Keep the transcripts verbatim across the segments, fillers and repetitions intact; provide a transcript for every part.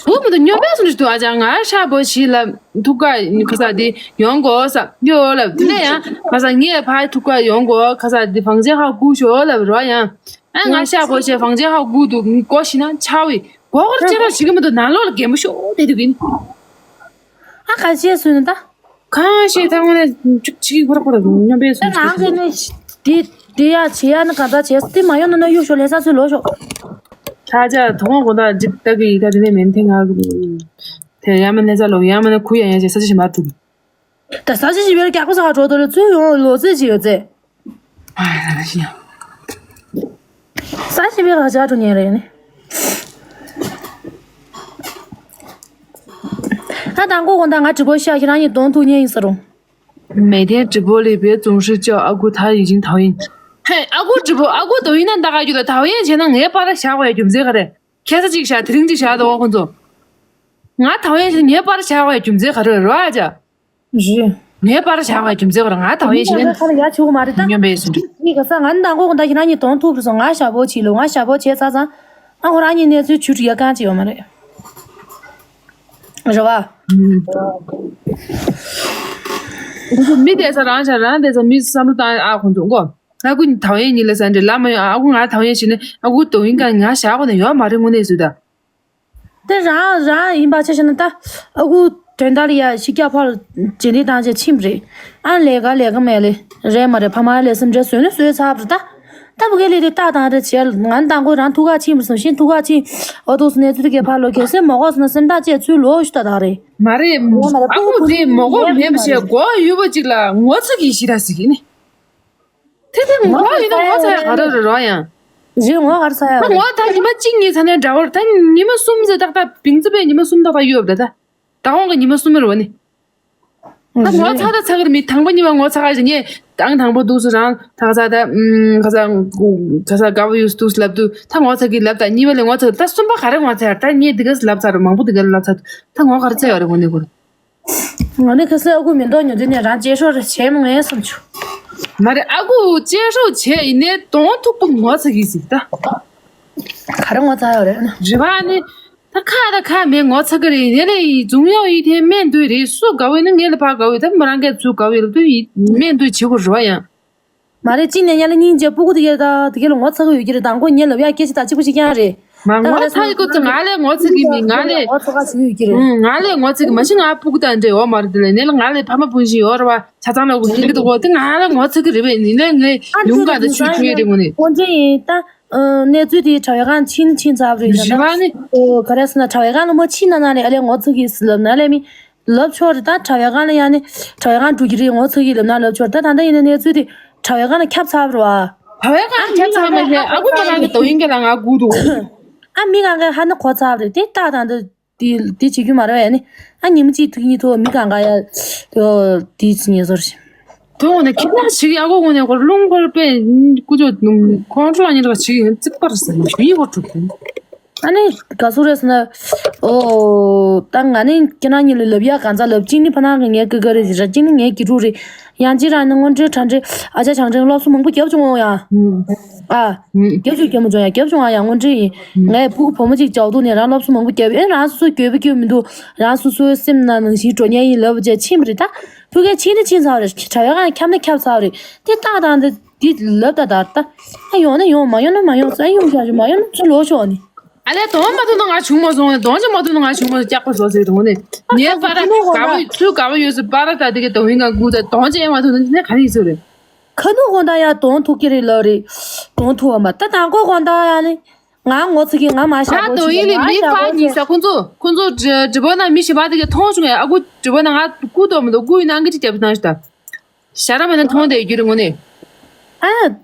བུ་མི་འདུག་སྨྱོན་པའི་སུ་འདྲ་འདུག་ཨ་ཅག་ང་ཤ་བོ་ཞིག་ལ་ཐུག་ག་ཁ་ས་དེ་ཡོང་གོ་ས་ཡོ་ལབ་དེ་ནས་ཡང་ཁ་ས་ངས་ཕ་ཐུག་ག་ཡོང་གོ་ཁ་ས་དེ་བང་ཆེན་ཧ་གུ་ཤོ་ལབ་རོ་ཡང་ཨ་ང་ཤ་བོ་ཞིག་བང་ཆེན་ཧ་གུ་འདུག་གོ་ཤི་ན་ཆ་བི་གོ་གོར་ཅེ་རོ་ཞིག་མི་འདུག་ནང་ལོགས་ལ་རྒན་པོ་ཤོ་དེ་འདུག་ཡིན། ཨ་ཁ་ཤས་སུ་ནི་ད། གང་ཤེས་ཐང་ནས་ཅིག་ཅིག་ཁོ་ར་ཁོ་ར་སྨྱོན་པའི་ད་སུ་ང་གི་ནི་དེ་དེ་ཡ་བྱེད་ཡ་ནི་ག་ད་བྱེད་དེ་མ་ཡོང་ན་ན་གཡུག་ཤོག་ལས་ས་ཚུལ་ལོ་ཤོག་ད་ཅག་དོང་དགོང་དག་ཅིག་ལྟ་གི་ཡི་ག་དེ་ནས་མེན་ཐེ་ང་དེ་ཡ་མ་ནས་ས་ལོ་ཡ་མ་ནས་ཁུ་ཡ་ཡ་ཞེས་ས་ཆ་ཞིག་མ་ཐུབ། ད་ས་ཆ་ཞིག་བེར་རྒྱག་པ་ས་ག་འགྲོ་དོ་ལ་ཚུལ་ཡོང་ལོ་ཚོད་ཅིག་ཡོད་ཚེ། ཨ་ཡ་ད་ཤི་ཡ། ས་ཞིག་བེར་ག་ཅག་འགྲོ་ཉན་རེད་ནི། ད་དང་གོ་གོ་ད་ང་དྲི་བ་ཤ་ཁྱེད་རང་ཡིན་དོན་ཐུག་ཉན་ཡིན་ས་རུང་། མེ་ཐན་直播里别总是叫阿姑，她已经讨厌。嘿，阿姑直播，阿姑抖音ན་ད་ག་རྒྱུ་ད་讨厌བྱས་ན་ངའི་པར་བཞག་པའི་རྒྱུ་མཚན་ག་རེ། ཁ་ས་གཅིག་བཞག་དེ་རིང་གཅིག་བཞག་ད་འོ་ཁོ་ཚོ། ང་讨厌བྱས་ངའི་པར་བཞག་པའི་རྒྱུ་མཚན་ག་རེ་རོ་ཨ་ཅག་རེད། ངའི་པར་བཞག་པའི་རྒྱུ་མཚན་ག་རེ་ང་讨厌་བྱས་ང་ཁ་ལ་ཡ་ཆེ་བོ་མ་རེད་ད། སྨྱོན་པའི་སུ་འདྲ། ངའི་ག་ས་ང་ནི་དང་གོ་གོ་ད་ཁྱེད་རང་གཉིས་དོན་ཐུག་པར་སོང་ང་ཞབས་པོ་ཆེ་ལོ་ང་ཞབས་པོ་བྱས་ཚར་ཙང་། ཨ་ཁོ་རང་གཉིས་གནས་ཚུལ་ཆུ་ཡ་གང་ཅི་ཡོད་མ་རེད། རེད་བ། ཁོ་ཚོ་མི་བསྡད་ས་རང་ཆ་རང་བསྡད་ས་མི་བསམ་བློ་བཏང་ཨ་ཁོ་ཚོ་མགོ། ཨ་ཁུ་ཉི་ཐའོ་ཡན་ཉི་ལ་ས་འདྲེ་ལ་མ་ཡོང་ཨ་ཁུ་ང་ཐའོ་ཡན་ཞིག་ནི་ཨ་ཁུ་ཏོ་ཡིན་ག་ང་ཞག་གོ་ནས་ཡོད་མ་རེད་དངོས་གནས་སུ་ད། དེ་རང་རང་ཡིན་པ་ཆ་བཞག་ན་ད་ཨ་ཁུ་དོན་དག་ལ་ཡ་ཤི་རྒྱ་ཕར་རྗེས་འདེད་བཏང་བྱས་ཕྱིན་པ་རེད། ཨ་ལས་ཀ་ལས་ཀ་མེད་ལེ་རེད་མ་རེད་ཕ་མ་ལས་སེམས་ཁྲལ་བཟོས་ནས་བཟོས་ཚར་བ་རེད་ད། ད་བུ་གའི་ལས་དེ་ཏག་དང་རེ་བྱས་ང་དང་གོ་རང་ཐུག་ག་ཕྱིན་པ་སོང་ཤིན་ཐུག་ག་ཕྱིན་ཨོ་ཐུག་སོང་ནས་ཚུལ་དེ་གས་ཕར་ལོ་གལ་སྲིད་མ་གོ་སོང་ན་སེམས་ཐག་བཅད་ཚུལ་ལོ་ཞུ་ད་ད་རེད། མ་རེད། ཨ་ཁུ་དེ་མ་གོ་མེད་པ་བྱས་མགོ་ཡུ་བ་ཅིག་ལ་ངོ་ཚ་གི་ཞི་ར་ཟིག་ནི། དེ་དེ་ངོ་ཡིན་ན་ངོ་ཚ་ཡ་ག་རེ་རེད་རོ་ཡང་། རེད་ངོ་ག་རེ་ཚ་ཡ་ད་རེད། ངོ་ད་ཉི་མ་གཅིག་གཉིས་ཚ་ནས་འདྲ་བར་ད་ཉི་མ་གསུམ་ཚེ་ཏག་ཏག་བིང་ཚེ་པས་ཉི་མ་གསུམ་ཏག་ཏག་ཡོད་པ་ད་ད། ད་འོང་གི་ཉི་མ་གསུམ་རེད་བ་ནི། ད་ངོ་ཚ་ད་ཚ་གི་རེད་མི་དང་པོ་གཉིས་པ་ངོ་ཚ་ག་ཞིག་ངས་ཏང་དང་པོ་འདུག་སུ་རང་ད་ག་ཚ་ད་ཨུམ་ག་ཚ་ག་ཚ་དགའ་བོ་ཡོད་འདུག་ལབ་དུས་ད་ངོ་ཚ་གི་ལབ་ད་གཉིས་པ་ལས་ངོ་ཚ་གི་ད་གསུམ་པ་ག་རེ་ངོ་ཚ་ཡ་ད་ངས་འདི་ག་ལབ་ཚར་མང་པོ་འདི་ག་ལབ་ཚར་ད་ངོ་ག་རེ་ཚ་ཡོད་རེད་ངོ་ནས་གོ། ང་ནི་ཁ་སང་ཨ་ཁུ་མེ་ཏོག་ཉོ་དུས་ནས་རང་གཅེས་སྲོག་རེ་བྱས་མི་ངས་བསམ་བྱུང་། མ་རེད་ཨ་ཁུ་གཅེས་སྲོག་བྱས་ཡིན་ནའི་གདོང་མཐུག་པོ་ངོ་ཚ་གི་ཟིག་ད། ག་རེ་ངོ་ཚ་ཡོད་རེད་ན། རེད་བ་ནི། ད་ཁ་ད་ཁ་མེད་ངོ་ཚ་གི་རེད་ཡིན་ནའི་ལས་ཡིན་འཛུམ་ཡག་ཡིན་ཐེ་སྨན་འདུས་རེད་སུ་དགའ་བོ་ཡིན་ན་ངས་ལ་ཕ་དགའ་བོ་ཡིན་ད་མོ་རང་གས་ཚུ་དགའ་བོ་ཡིན་ལ་དུ་ཡིན་སྨན་འདུས་བྱེད་དགོས་རེད་བ་ཡང་། མ་རེད་ཅི་ནས་ཉལ་ལ་སྙིང་རྗེ་སྤུ་གུ་དེ་གས་ད་དེ་གས་ལ་ངོ་ཚ་གི་ཡོད་ཀྱི་རེད་དང་པོ་ཉལ་ལབ་ཡ་སྐད་ཆ་ད་གཅིག་པུ་ཞིག་ཀྱང་རེད། མ་ད་ངོ་ང་ཚ་ཡི་ཁོ་ཚོ་ང་ལས་ངོ་ཚ་གི་མི་ང་ལས། ངོ་ཚ་ག་ཞིག་ཡོད་ཀྱི་རེད། ཨུང་ང་ལས་ངོ་ཚ་གི་མ་གཞི་ང་སྤུ་གུ་དང་འདྲེས་འོ་མ་རེད་དེ་ལས་ནས་ལ་ང་ལས་ཕ་མ་སྤུན་བཞི་ཡོད་རེད་བ་ཆ་ཚང་ལ་གོ་ཡིན་གི་འདུག་གོ་དེ་ང་ལས་ངོ་ཚ་གི་རེད་བས་ཡིན་ནས་ངས་ཡུང་ག་འདི་ཆུ་ཆུ་ཡོད་རེད་ངོ་ནས། ཁོང་ཚོ་ཡིན་ད། གནས་ཚུལ་དེ་དྲ་བའི་སྒང་ཕྱིན་ཕྱིན་ཚར་བ་རེད་ད། རེད་བ་ནི། ག་རེ་ཟེར་ན་དྲ་བའི་སྒང་ལ་མོ་ཕྱིན་ན་ན་ལས་ཨ་ལས་ངོ་ཚ་གི་ལབ་ན་ལས་མི། ལབ་ཆོག་རེད་ད་དྲ་བའི་སྒང་ལ་ཡང་ནི་དྲ་བའི་སྒང་འགྲོ་གི་རེད་ངོ་ཚ་གི་ལབ་ན་ལབ་ཆོག་རེད་ད་ད་ལྟ་ཡིན་ན་གནས་ཚུལ་དེ་དྲ་བའི་སྒང་ལ་ཁྱབ་ཚར་བ་རེད་བ། དྲ་བའི་སྒང་ལ་ཁྱབ་ཚར་མ་ཤེས་ཨ་ཁུ་མ་གང་གི་དོ་ཡིན་གི་ལ་ང་སྒུག་འདུག་ཨ་མི་གང་གི་ཧ་ནི་གོ་ཚར་བ་རེད་དེ་ཏག་ཏག་འདི་དེ་དེ་བྱེད་རྒྱུ་མ་རེད་བས་ནི་ཨ་ཉིན་མོ་གཅིག་ཐུག་གཉིས་ཐུག་མི་གང་ག་ཡ་དེ་ཉེ་ཟོར་ཞིག་དོ་ནས་ཁྱི་ལ་ཞིག་ཡག་པོ་ངོ་ནས་ཁོ་རླུང་ཁོར་པས་ཀུ་ཅོ་ཁོང་ཁྲོ་ལ་ཉེ་ར་ཞིག་ཡིན་རྩིག་པར་ཟེར་ནས་ཞུ་ཡི་ཁོ་ཁྲུག་ཨ་ནི་ག་སུ་རེད་ཟེར་ན། ཨོ། ད་ང་ནི་ཁྱེད་རང་གཉིས་ལ་ལབ་ཡག་གང་ཙམ་ལབ་གཅིག་ནི་ཕ་ནང་གི་ངའི་ཀི་ཀ་རེད་ཟེར་གཅིག་ནི་ངའི་གི་ཕྲུག་རེད། ཡང་གཅིག་རང་ནི་སྔོན་འགྲོའི་གྲ་འགྲེལ་ཨ་ཅག་བྱང་ཆེན་སློབ་གསོ་མང་པོ་རྒྱབ་བྱུང་ངོ་ཡ། ཨ། རྒྱབ་བྱུང་རྒྱབ་མ་བྱུང་ཡ་རྒྱབ་བྱུང་ཨ་ཡ་སྔོན་འགྲོ་ཡིན། ངའི་ཕྲུ་གུ་བུ་མོ་གཅིག་ཇའོ་ཏུ་ནས་རང་སློབ་གསོ་མང་པོ་རྒྱབ་ཨེ་རང་སོ་སོའི་འགྱོད་པ་སྐྱོ་མི་འདུག་རང་སོ་སོའི་སེམས་ནང་ནང་བཞིན་འགྲོ་ཉན་ཡིན་ལབ་བྱས་ཕྱིན་པ་རེད་ད། ཕྲུ་གུའི་ཕྱིན་ནི་ཕྱིན་ཚར་བ་རེད་དྲ་བའི་སྒང་ཁྱབ་ནི་ཁྱབ་ཚར་བ་རེད་དེ་ཏག་ཏག་འདི། འདི་ལབ་ད་དར་ད། ཨ་ཡོང་ན་ཡོང་མ་ཡོང་ན་མ་ཡོང་ས་ཡོང་ཤག་མ་ཡོང་ན་ཚུར་ལོག་ཤོག་ནི། ཨ་ལས་གདོང་མ་ཐུག་ན་ང་བྱུང་མ་སོང་ངས་གདོང་ཅི་མ་ཐུག་ན་ང་བྱུང་མ་སོང་སྐྱག་པ་བཟོ་ཟེར་དུང་ནི། ངའི་པར་དགའ་བོ་ཚུལ་དགའ་བོ་ཡོད་ཟེར་པར་ད་དེ་གའི་གདོང་ཡིན་ང་སྒུག་ད་གདོང་ཅི་ཡང་མ་ཐུག་ན་ནི་ག་རེ་ཡིན་ཟེར་རེད། ཁ་ནུ་གོང་ད་ཡ་གདོང་ཐུག་གི་རེད་ལབ་རེད། གདོང་ཐུག་བ་མ་ད་དང་གོ་གོང་ད་ཡ་ནི། ང་ངོ་ཚ་གི་ང་མ་ཤ་ད་གདོང་ཡིན་ལི་མི་ཕ་གཉིས་ས་ཁོང་ཚོ་ཁོང་ཚོ་ཌི་པོ་ན་མི་ཞིག་པ་དེ་གའི་མཐོང་བྱུང་ཡ་ཨ་ཁུ་ཌི་པོ་ན་ང་སྐུ་དོ་མི་འདུག་སྐུ་ཡིན་ན་ཨང་ཀི་ཅི་རྒྱབ་ནང་ཞིག་ད། ཞྭ་ར་མ་ནི་མཐོང་བསྡད་རྒྱུ་རེད་ངོ་ནས། ཨ།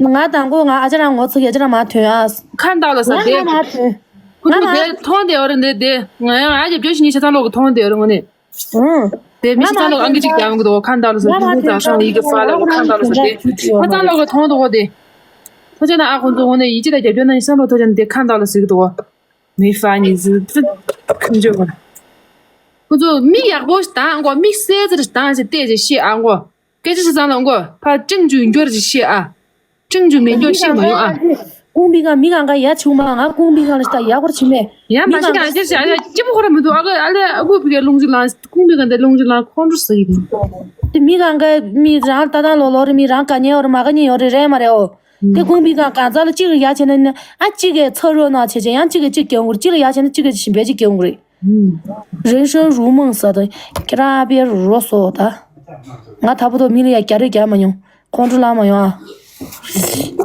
ང་དང་པོ་ང་ཨ་ཅག་རང་ངོ་ཚ་གི་ཨ་ཅག་རང་མ་ཐོན་ཨ། ཁ་འདག་ལ་ཟ་ང་དེ། ང་མ་ཐོན། ཁོ་ང་ཚོ་མ་དེ་མཐོང་བསྡད་བ་རེད་འདི་དེ་ང་ཡང་ཨ་ཅག་བརྗོད་ཤིག་ཉིན་ཆ་ཚང་ལོག་གི་མཐོང་བསྡད་བ་རེད་ངོ་ནས། ཨང་། དེ་མི་ཆ་ཚང་ལོག་ཨང་ཀི་ཅིག་རྒྱབ་གི་འདུག་ཁ་འདག་ལ་ཟ་དེ་ང་མ་ཁོ་ཐོན་ཚང་ཤང་ཡི་གེ་ཧྥ་ལ་ཁ་འདག་ལ་ཟ་དེ་ཁ་ཚང་ལོག་གི་མཐོང་འདུག་གོ་དེ། ཐོ་ཅན་ན་ཨ་ཁོ་ཚོ་ངོ་ནས་ཡིད་ཆེས་དང་རྒྱབ་སྐྱོར་གནང་ཡིན་བསམ་པ་ཐོ་ཅན་དེ་ཁ་འདག་ལ་ཟ་གི་འདུག་གོ། མི་ཧྥ་ཉི་ཟི་ཙི་ཁུན་ཇོ་གོ། ཁོ་ཚོ་མིག་ཡག་པོ་ཞིག་བཏང་གོ་མིག་གསལ་ཙི་རེ་བཏང་ཞིག་བལྟས་ཞིག་ཤེས་ཨ་གོ། སྐད་ཆ་ཞིག་ཚང་ལ་གོ་ཕ་ཀྲིང་ཇུ་འགྱུར་ཞིག་ཤེས་ཨ། ཀྲིང་ཇུ་མེད་འགྱུར་ཤེས་མ་ཡོང་ཨ། ཀུང་པི་གང་མི་གང་ག་ཡ་ཆུང་མ་ང་ཀུང་པི་གང་ལ་ཤི་ད་ཡ་གོར་ཆི་མེ། ཡ་མ་ཤི་གང་ཅི་ཤ་ཡ་སྐྱིད་པོ་ཁོ་ར་མི་འདུག་ཨ་ལེ་ཨ་ལེ་ཨ་ཁུ་པི་གེ་ལུང་ཅི་ལང་ཀུང་པི་གང་དེ་ལུང་ཅི་ལང་ཁོང་ཁྲུ་སི་ཡི་དེ། དེ་མི་གང་ག་མི་རང་ད་དང་ལོ་ལོ་རེ་མི་རང་ག་ཉེ་ཡོ་རེ་མ་ག་ཉེ་ཡོ་རེ་རེ་མ་རེ་ཨོ། དེ་ཀུང་པི་གང་གང་ཚ་ལ་གཅིག་ལ་ཡ་ཆེ་ན་ཨ་གཅིག་གེ་ཚ་རོ་ན་ཆེ་ཆེ་ཡང་གཅིག་གེ་གཅིག་གྱོང་གུར་གཅིག་ལ་ཡ་ཆེ་ན་གཅིག་གེ་ཞིམ་པའི་གཅིག་གྱོང་གུར། རེན་ཤོན་རུ་མང་ས་དང་ཁྱེད་རང་ཨ་པའི་རུ་རོ་སོ་ད། ང་ད་བུ་དོ་མི་ལ་ཡ་རྒྱ་རེ་རྒྱ་མ་མྱོང་ཁོང་ཁྲོ་ལངས་མ་མྱོང་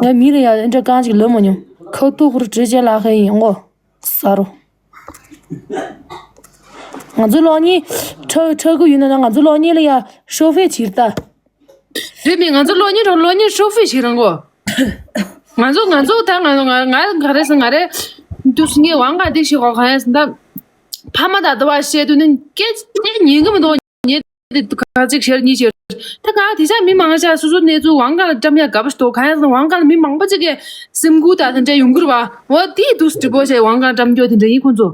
ཨ། ང་མི་ལ་ཡ་འདྲ་གང་ཅིག་ལོན་མ་མྱོང་ཁ་ཐུག་ཁུར་བྲེལ་བྱེད་ལ་ཧེ་ཡིན་ངོ་ས་རོ། ང་ཚོའི་གློག་བརྙན་ཁྲ་ཁྲ་གུ་ཡོད་ན་ན་ང་ཚོའི་གློག་བརྙན་ལ་ཡ་ཤོ་ཧྥེ་བྱིར་ད། རེད་མི་ང་ཚོ་གློག་བརྙན་རོགས་གློག་བརྙན་ཧྲོ་ཧྥི་ཞིག་རང་གོ། ང་ཚོ་ང་ཚོ་ད་ང་ང་ང་ག་རེ་ཟེར་ང་རེ། འདུག་སེ་ངས་ཝང་ག་འདི་ཞིག་གོ་གང་ཡ་ཟེར་ད། ཕ་མ་དང་འདི་བ་བཤད་དུས་ནི་སྐད་ཆ་ཉན་གི་མི་འདུག་ཉན་དེ་ག་ཅིག་ཤར་གཉིས་ཤར། ད་ག་དེ་ཆ་མི་མང་ཆ་སོ་སོ་གནས་ཚུལ་ཝང་ག་ལ་བཀྲམ་ཡ་དགའ་པོ་ཞིག་འདུག་གང་ཡ་ཟེར་ཝང་ག་ལ་མི་མང་པོ་ཅིག་གིས་སེམས་འགུལ་དང་དེ་འདྲ་ཡོང་གི་རེད་བ། འོ་དེ་འདུག་སེ་དྲི་པོ་བྱས་ཝང་ག་ལ་བཀྲམ་རྒྱུ་དེ་འདྲ་ཡིན་ཁོང་ཚོ།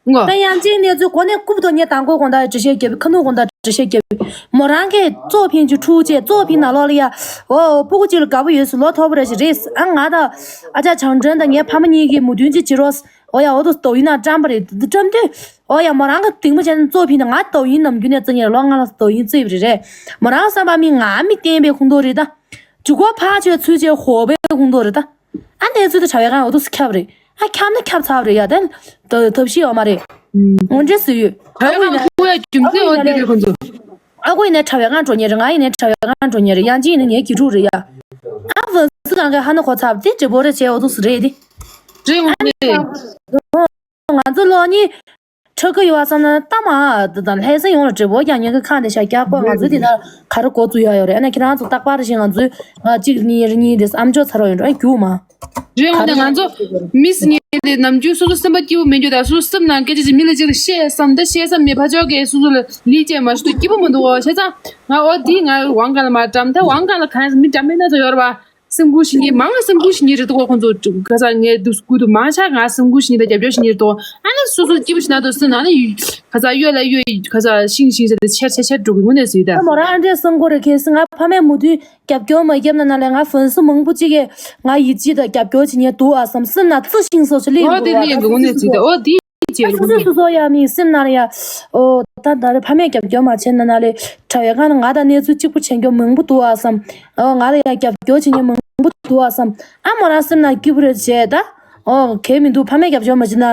ངོ་། ད་ཡང་གཅིག་གནས་ཚུལ་གོ་ནས་རྐུབ་ཏུ་ཉེ་དང་གོ་དགོང་དག་འདྲི་བཤད་རྒྱབ་ཁ་ནུ་དགོང་དག་འདྲི་བཤད་རྒྱབ། མོ་རང་གིས་གཙོ་ཕིན་གྱི་ཕྲུ་གུ་བཅས་གཙོ་ཕིན་ནང་ལོགས་ལ་ཡ། འོ་སྤུ་གུ་གཅིག་ལ་དགའ་པོ་ཡོད་སུ་ལོ་ཐོག་པོ་རེ་ཞིག་རེད། ཨ་ང་དང་ཨ་ཅག་བྱང་སྒྲོན་དང་ངའི་ཕ་མ་གཉིས་ཀྱིས་མོ་བདུན་གཅིག་བྱེད་རོགས། འོ་ཡ་འོ་དུ་སྟོ་ཡིན་ན་བཀྲམ་པ་རེད་འདི་བཀྲམ་དུས། འོ་ཡ་མོ་རང་གི་སྡིགས་མོ་བྱས་ནས་གཙོ་ཕིན་ནས་ང་སྟོ་ཡིན་ནམ་རྒྱུན་ནས་བརྩི་ངེས་ལོ་ལྔ་ལ་སྟོ་ཡིན་བརྩིས་པ་རེད་རེད། མོ་རང་བསམ་པ་མི་ང་མི་བསྟན་པའི་ཁུངས་གཏོགས་རེད་ད། ཇུ་གོ་ཕ་ཆོས་ཚུལ་ཆེ་ཧོ་པའི་ཁུངས་གཏོགས་རེད་ད། ཨ་གནས་ཚུལ་དེ་དྲ་བའི་སྒང་འོ་དུ་སུ་ཁྱབ་རེད། ཨ་ཁྱབ་ན་ཁྱབ་ཚར་རེད་ཡ་དེ། ད་ཐབས་ཤེས་ཡོད་མ་རེད། ངོ་འདྲེ་སུ་ཡོད། ཨ་ཁུ་ཡིན་ན་ཁུ་ཡ་རྒྱུ་མཚན་འོ་དེ་རེད་ཁོ་ཚོ། ཨ་ཁུ་ཡིན་ན་དྲ་བའི་སྒང་འགྲོ་ཉེ་རེད། ང་ཡིན་ན་དྲ་བའི་སྒང་འགྲོ་ཉེ་རེད། ཡང་ཅི་ཡིན་ན་ངའི་གི་ཕྲུག་རེད་ཡ། ཨ་ཝ་སུ་གང་ག་ཧ་ན་གོ་ཚབ་དེ་དྲི་བོ་རེ་བྱས་འོ་དུ་སུ་རེད་དེ། རེད་ངོ་ནས། ང་ཚོ་ལོ་གཉིས། ཕྲུ་གུ་ཡོད་བསམ་ན་ལྟ་མ་དང་ལྷ་ས་ཡོངས་ལ་འབྲས་བུ་རྒྱག་ཉེན་ཁ་ཁག་འདི་ཤ་རྒྱག་པ་ང་ཚོའི་དེ་ན་ག་རེ་འགོ་བཙུགས་ཡ་ཡོད་རེད། ཨ་ན་ཁྱེད་རང་ཚོ་རྟག་པར་བཞིན་ང་ཚོའི་ང་གཅིག་གཉིས་རེ་གཉིས་དེ་ཨམ་ཅོག་ཚར་བ་ཡོད་འགྲོ་ཨ་རྒྱུག་མ། རེད་འོ་ནས་ང་ཚོ་མི་སི་ཉེ་དེ་ནམ་རྒྱུན་སོ་སོ་སེམས་པ་སྐྱིད་པོ་མེད་རྒྱུ་དང་སོ་སོ་སེམས་ནང་སྐད་ཆ་ཅིག་མི་ལ་ཅིག་ལ་བཤད་བསམ་ད་བཤད་བསམ་མེད་ཕ་ཅོག་གིས་སོ་སོ་ལ་ལི་བཅས་མ་ཞུ་དུ་སྐྱིད་པོ་མི་འདུག་བཤད་ཙང་ང་འོ་དེ་ང་ཝང་ག་ལ་མ་བཀྲམ་ད་ཝང་ག་ལ་གང་ཡང་མི་འདྲ་མེད་སྣ་ཚོགས་ཡོད་རེད་བ། སེམས་ཁུར་ཞིག་ཉེ་མང་ལ་སེམས་ཁུར་ཞིག་ཉེ་རེད་དོ་ཁོང་ཚོ་ག་ས་ངའི་དུས་སྐུ་དུ་མང་ཆ་ང་སེམས་ཁུར་ཞིག་ཉེ་དང་རྒྱབ་སྐྱོར་ཞིག་ཉེ་རེད་དོ། ཨ་ན་སོ་སོ་སྐྱིད་པོ་ཞིག་ན་དོ་སེ་ན་ལ་ཡུ་ག་ས་གཡོ་ལ་གཡོ་ག་ས་ཤིང་ཤིང་ཟེར་ཏེ་ཆེར་ཆེར་ཆེར་འགྲོ་གི་ངུ་ནས་ཟིག་ད། ཨ་མོ་རང་ཨ་འདྲས་སེམས་ཁུར་རེད་ཁེ་སི་ང་ཕ་མས་མུ་མཐུད་རྒྱབ་སྐྱོར་མ་བརྒྱབ་ན་ན་ལས་ང་ཧྥན་སུ་མང་པོ་ཅིག་གིས་ང་ཡིད་ཆེས་དང་རྒྱབ་སྐྱོར་ཅིག་ཉེ་འདུག་ཨ་བསམ་སེམས་ན་བརྩི་ཤིང་སོགས་ཤིག་ལེན་འོ་དེ་ལེན་གི་ངུ་ནས་ཟིག་ད་འོ་དེ། ཅེས་སོ་སོ་སོ་སོ་ཡ་མི་སེམས་ནང་ལ་ཡ། ཨོ་ད་ད་རེ་ཕ་མས་རྒྱབ་སྐྱོར་མ་བྱས་ན་ན་ལས་དྲ་བའི་སྒང་ན་ང་དང་གནས་ཚུལ་གཅིག་པུ་བྱེད་མཁན་མང་པོ་འདུག་ཨ་བསམ། ཨོ་ང་ལ་ཡ་རྒྱབ་སྐྱོར་བྱེད་མཁན་མང་པོ་འདུག་ཨ་བསམ། ཨ་མོ་རང་སེམས་ནང་སྐྱིད་པོ་རེད་བྱས་ད། ཨོ་གལ་མི་འདུག་ཕ་མས་རྒྱབ་སྐྱོར་མ་བྱས་ན།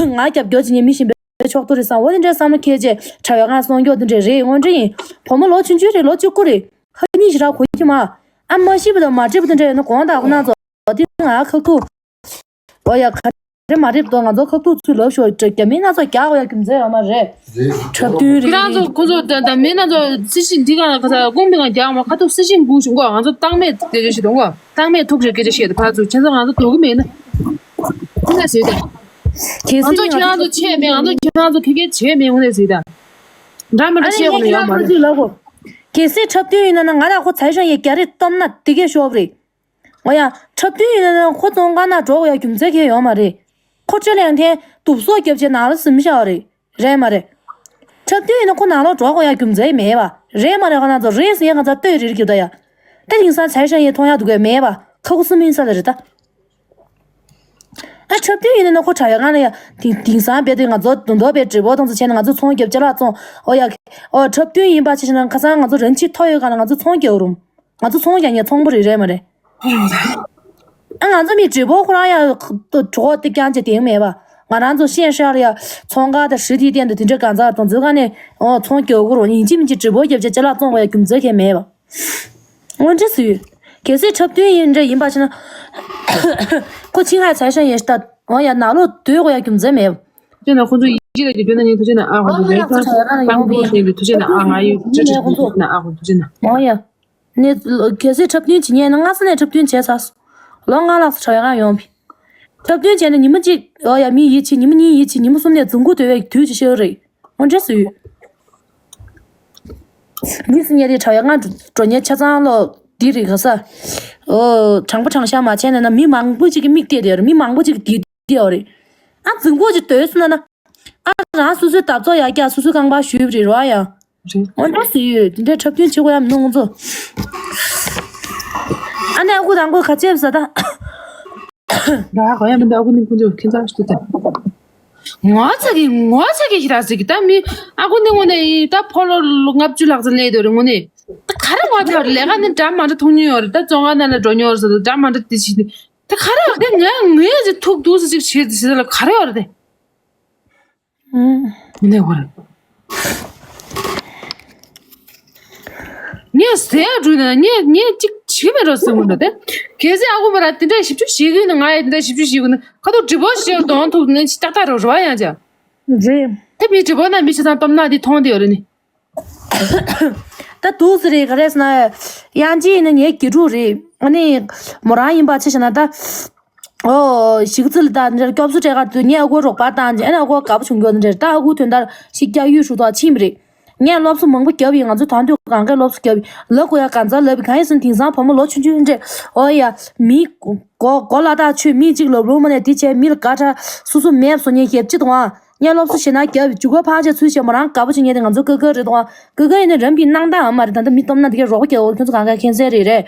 ང་རྒྱབ་སྐྱོར་བྱེད་མཁན་མི་གཞན་པའི་ཕྱོགས་གཏོགས་རེད་བསམ། འོ་དེ་འདྲའི་བསམ་བློ་འཁྱེར་བྱས་དྲ་བའི་སྒང་གསུང་རྒྱུ་དེ་འདྲ་རེད་ངོ་འདྲ་ཡིན། བུ་མོ་ལོ་ཆུང་ཆུང་རེད་ལོ་བཅུ་དགུ་རེད། ཁ་ཉིན་ཞིག་ར་གོ་གི་མ། ཨ་མ་ཤི་བ་དང་མ་བྲིས་པ་དེ་འདྲ་ཡོད་ན་དགོངས་དག་ཁོ་ན་ཚོ། དེ་ང་ཁག་ཐུག་འོ་ཡ་ག་རེ་མ་རེད་དོ། ང་ཚོ་ཁ་ཐུག་ཚུར་ལབ་ཤོག་རྒྱ་མི་སྣ་ཚོགས་རྒྱག་འོ་ཡ་རྒྱུ་མཚན་ཡོད་མ་རེད། འཁྲབ་སྟོན་རེད། ཁྱེད་རང་ཚོ་ཁོ་ཚོ་ད་ད་མི་སྣ་ཚོགས་སྲི་ཞུ་འདི་ག་ཁ་ཚ་དགོན་པའི་ངང་རྒྱག་མ་ཁ་ཐུག་སྲི་ཞུ་འགུག་ཤོག་ང་ཚོ་རྟགས་མེད་སྐད་ཆ་བཤད་དང་གོ་རྟགས་མེད་ཐུག་རེད་སྐད་ཆ་བཤད་དང་ཕར་ཚུར་ཁྱེད་ཚོ་ང་ཚོ་དོ་གི་མེད་ན། ཁྱེད་ཚོ་ཁྱེད་རང་ཚོ་ཆེ་མེད་ང་ཚོ་ཁྱེད་རང་ཚོ་ཁེ་ཁེ་བྱེད་མེད་འོང་ནས་ཟིག་ད། འདྲ་མི་འདྲ་བཤད་དགོས་ན་ཡོད་མ་རེད། གལ་སྲིད་འཁྲབ་སྟོན་ཡིན་ན་ན་ང་དང་ཁོ་ཚ་ཞང་ཡས་རྒྱ་རེ་གཏོང་ན་དེ་གས་ཤོབ་རེད། འོ་ཡ། འཁྲབ་སྟོན་ཡིན་ན་ན་ཁོ་བཙོན་ཁང་ནང་འགྲོ་དགོས་ཡ་རྒྱུ་མཚན་གང་ཡང་ཡོད་མ་རེད། ཁོ་ཅོ་ལེན་ཐེན་དུབ་སོགས་རྒྱབ་བྱས་ནང་ལ་ཟིན་བཞག་པ་རེད། རེད་མ་རེད། འཁྲབ་སྟོན་ཡིན་ན་ཁོ་ནང་ལོགས་འགྲོ་དགོས་ཡ་རྒྱུ་མཚན་མེད་པ། རེད་མ་རེད་ཁོ་ན་ཚོ་རེད་ཟེར་ཡ་ང་ཚོ་ལྟོས་རེ་རེ་རྒྱབ་ད་ཡ། ད་དེང་སང་ཚ་ཞང་ཡས་མཐོང་ཡ་འདུག་གས་མེད་པ། ཁ་ཁུ་སུ་མིན་ས་ལ་རེད་ད། ཨ་འཁྲབ་སྟོན་ཡིན་ན་ན་ཁོ་དྲ་བའི་སྒང་ལ་ཡ། དེང་དེང་སང་རྦད་དེ་ང་ཚོ་དུང་དོ་པའི་འབྲས་བུ་དང་ཚོ་བྱས་ན་ང་ཚོ་ཚོང་རྒྱབ་ཅ་ལག་བཙོང་འོ་ཡ། འོ་འཁྲབ་སྟོན་ཡིན་པ་ཆ་བཞག་ན་ཁ་སང་ང་ཚོ་རང་ཆེ་མཐོ་ཡོད་ག་ན་ང་ཚོ་ཚོང་རྒྱག་རུང་། ང་ཚོ་ཚོང་རྒྱག་ཉེ་ཚོང་པོ་རེད་རེད་མ་རེད། ཨ་ང་ཚོ་མི་འབྲས་བུ་ཁོ་རང་ཡ་གྲོགས་དེ་རྐྱང་བྱས་དེང་མེད་པ། ང་རང་ཚོ་ཤེས་ཤར་ལ་ཡ་ཚོང་ཁང་དང་ཧྲི་ཐིའི་སྟེང་དུ་དེ་འདྲ་གང་ཚ་དང་ཚོའི་སྒང་ནས་འོ་ཚོང་རྒྱག་དགོས་རུང་ཡིན་གཅིག་མིན་གཅིག་འབྲས་བུ་རྒྱབ་བྱས་ཅ་ལག་བཙོང་དགོས་ཡ་རྒྱུ་མཚན་གང་མེད་པ། དངོས་འབྲེལ་སུ་ཡོད། གལ་སྲིད་འཁྲབ་སྟོན་ཡིན་འདྲ་ཡིན་པ་ཕྱིན་ན། ཁོ་ཆིང་ཧའེ་ཚའེ་ཧྲན་ཡིན་ལྟ་འོ་ཡ་ནང་ལོགས་སྡོད་དགོས་ཡ་རྒྱུ་མཚན་མེད། དེ་ན་ཁོ་ཚོ་ཡིན་གཅིག་ལ་གི་སྡོད་ན་ཡིན་ཐུགས་རྗེ་ན་ཨ་ཁོ་ཚོ་ལས་ཀ་དང་པོ་ཞིག་ཡིན་ཐུགས་རྗེ་ན་ཨ་ང་ཡོད་ཅི་ཅི་ཐུགས་རྗེ་ན་ཨ་ཁོ་ཐུགས་རྗེ་ན། འོ་ཡ། ནས་གལ་སྲིད་འཁྲབ་སྟོན་བྱེད་ཉན་ན་སྔ་ས་ནས་འཁྲབ་སྟོན་བྱས་ཚར། ལོ་ལྔ་ལྷག་ཙམ་དྲ་བའི་སྒང་ཡོང་བི། འཁྲབ་སྟོན་བྱས་ནས་ཉི་མ་གཅིག་འོ་ཡ་མི་ཡིད་ཆེས་ཉི་མ་གཉིས་ཡིད་ཆེས་ཉི་མ་གསུམ་ནས་རྫུན་མགོ་དོད་པའི་དུས་ཅིག་ཤོར་རེད། འོ་འདྲ་སུ་ཡོད། མི་སུ་ཉལ་དེ་དྲ་བའི་སྒང་འགྲོ་ཉལ་ཆ་ཚང་ལོ་འདི་རེད་ག་ས། འོ་དྲང་པོ་དྲང་བཞག་མ་བྱས་ན་ན་མི་མང་པོ་ཅིག་གི་མིག་བལྟས་དེ་རེད་མི་མང་པོ་ཅིག་གི་དེ་བལྟས་ཡོད་རེད། ཨ་རྫུན་མགོ་ཅིག་དོད་སོང་ན་ན། ཨ་རང་སོ་སོའི་འདབ་ཚོགས་ཡར་རྒྱག་སོ་སོའི་རྐང་པ་གཞུས་པ་རེད་རོ་ཨ་ཡ། རེད། འོ་འདྲ་སུ་ཡོད་དེ་འདྲའི་འཁྲབ་སྟོན་བྱེད་དགོས་ཡ་མི་འདུག་ང་ཚོ། ཨ་ནེ་ཨ་ཁུ་དང་ཁུ་ག་ཚད་ཟ་ད། ད་ག་ཡང་མི་འདུག་ཨ་ཁུ་ནི་ཀུན་སྤྱོད་ཁྱེད་ཚང་ཞུ་དང་། ངོ་ཚ་གི་ངོ་ཚ་གི་ཞིག་རག་ཟིག་གི་ད་མི་ཨ་ཁུ་ནི་དངོས་གནས་ཡིན་ད་ཕོ་ལོ་ལོ་ལྔ་བཅུ་ལྷག་ཙམ་སླེབས་འདུག་རེད་དངོས་གནས། ད་ག་རེ་ངོ་ཚ་རེད། ལས་ཀ་ནི་འདྲ་མ་འདྲ་མཐོང་མྱོང་ཡོད་རེད། ད་བཙོན་ཁང་ནང་ལ་འགྲོ་མྱོང་ཡོད་རེད་ཟེར། འདྲ་མ་འདྲ་དེ་ཞིག་ནི་ད་ག་རེ་ཡོད་རེད། ངས་ངས་ཅིག་ཐུག་འདུག་ཟེར་ཅིག་བྱེད་ཟེར་ལ་ག་རེ་ཡོད་རེད་དེ། ཨུམ། ནས་བར། ངས་ཟས་འགྲོ་ན་ངས་ངས་ཅིག་བྱེད་མེད་རོགས་ཟེར་མི་འདུག་སྟེ། གལ་སྲིད་ཨ་ཁུ་མོ་ར་དེ་འདྲ་ཞིབ་འཇུག་བྱེད་ཀྱི་ཡོད་ན། ང་ཡི་དེ་འདྲ་ཞིབ་འཇུག་བྱེད་ཀྱི་ཡོད་ན་ཁ་ཐུག་འདྲི་པོ་ཞིག་གདོང་ཐུག་ནས་ཅིག་ཏག་ཏག་རོགས་རོགས་ཡང་ཅག་རེད། དེ་མི་འདྲི་པོ་ན་མི་ཆ་ཚང་སྟོབས་ན་དེ་མཐོང་དེ་ཡོད་རེད་ནི། ད་འདུག་ཟེར་རེད། ག་རེ་ཟེར་ན་ཡང་ཅི་ཡིན་ན་ངའི་དགེ་ཕྲུག་རེད། ཨ་ནི་མོ་རང་ཡིན་པ་ཆ་བཞག་ན་ད། ཨོ་ཞིག་ཚིལ་ད་འདྲ་སྐྱོབ་གསོ་སྤྲད་གར་དུས་ངས་ཨ་ཁུ་རོགས་པ་བཏང་རྗེས་ཨ་ནི་ཨ་ཁུ་དགའ་པོ་བྱུང་གི་ཡོད་ན་འདྲ། ད་ཨ་ཁུ་དོན་དག་ཞིག་སྐྱག་ཡུས་ཧྲུག་ཐོག་ཕྱིན་པ་རེད། ངས་སློབ་གསོ་མང་པོ་བརྒྱབ་ཡིན། ང་ཚོ་དང་དུས་གང་གའི་སློབ་གསོ་བརྒྱབ་ཡིན། ལབ་དགོས་ཡ་གང་ཚར་ལབ་ཡིན། གང་ཡིན་ཟེར་ན་དེང་སང་བུ་མོ་ལོ་ཆུང་ཆུང་འདྲ། ཨོ་ཡ་མི་མགོ་མགོ་ལ་དག་ཆོད་མི་གཅིག་ལབ་ལུང་མ་ནས་དེ་བྱས་མི་ལ་དགའ་དྲགས་སོ་སོ་མེད་བཟོ་མཁན་ཞེ་པོ་ཅིག་འདུག་ཨ། ངས་སློབ་གསོ་བྱེད་ན་རྒྱབ་ཇུ་ག་ཕག་ཆ་ཚུལ་བྱས་མོ་རང་དགའ་པོ་བྱེད་མཁན་དེ་ང་ཚོ་ཀ་ཀ་རེད་དོ། ཀ་ཀ་ཡིན་ན་རམ་པའི་སྣང་དག་ཨ་མ་རེད། ད་ལྟ་མི་སྟོབས་ན་དེ་གས་རོགས་པ་རྒྱག་གོ། ཁྱོད་ཚོ་གང་ག་མཁྱེན་གསལ་རེད་རེད།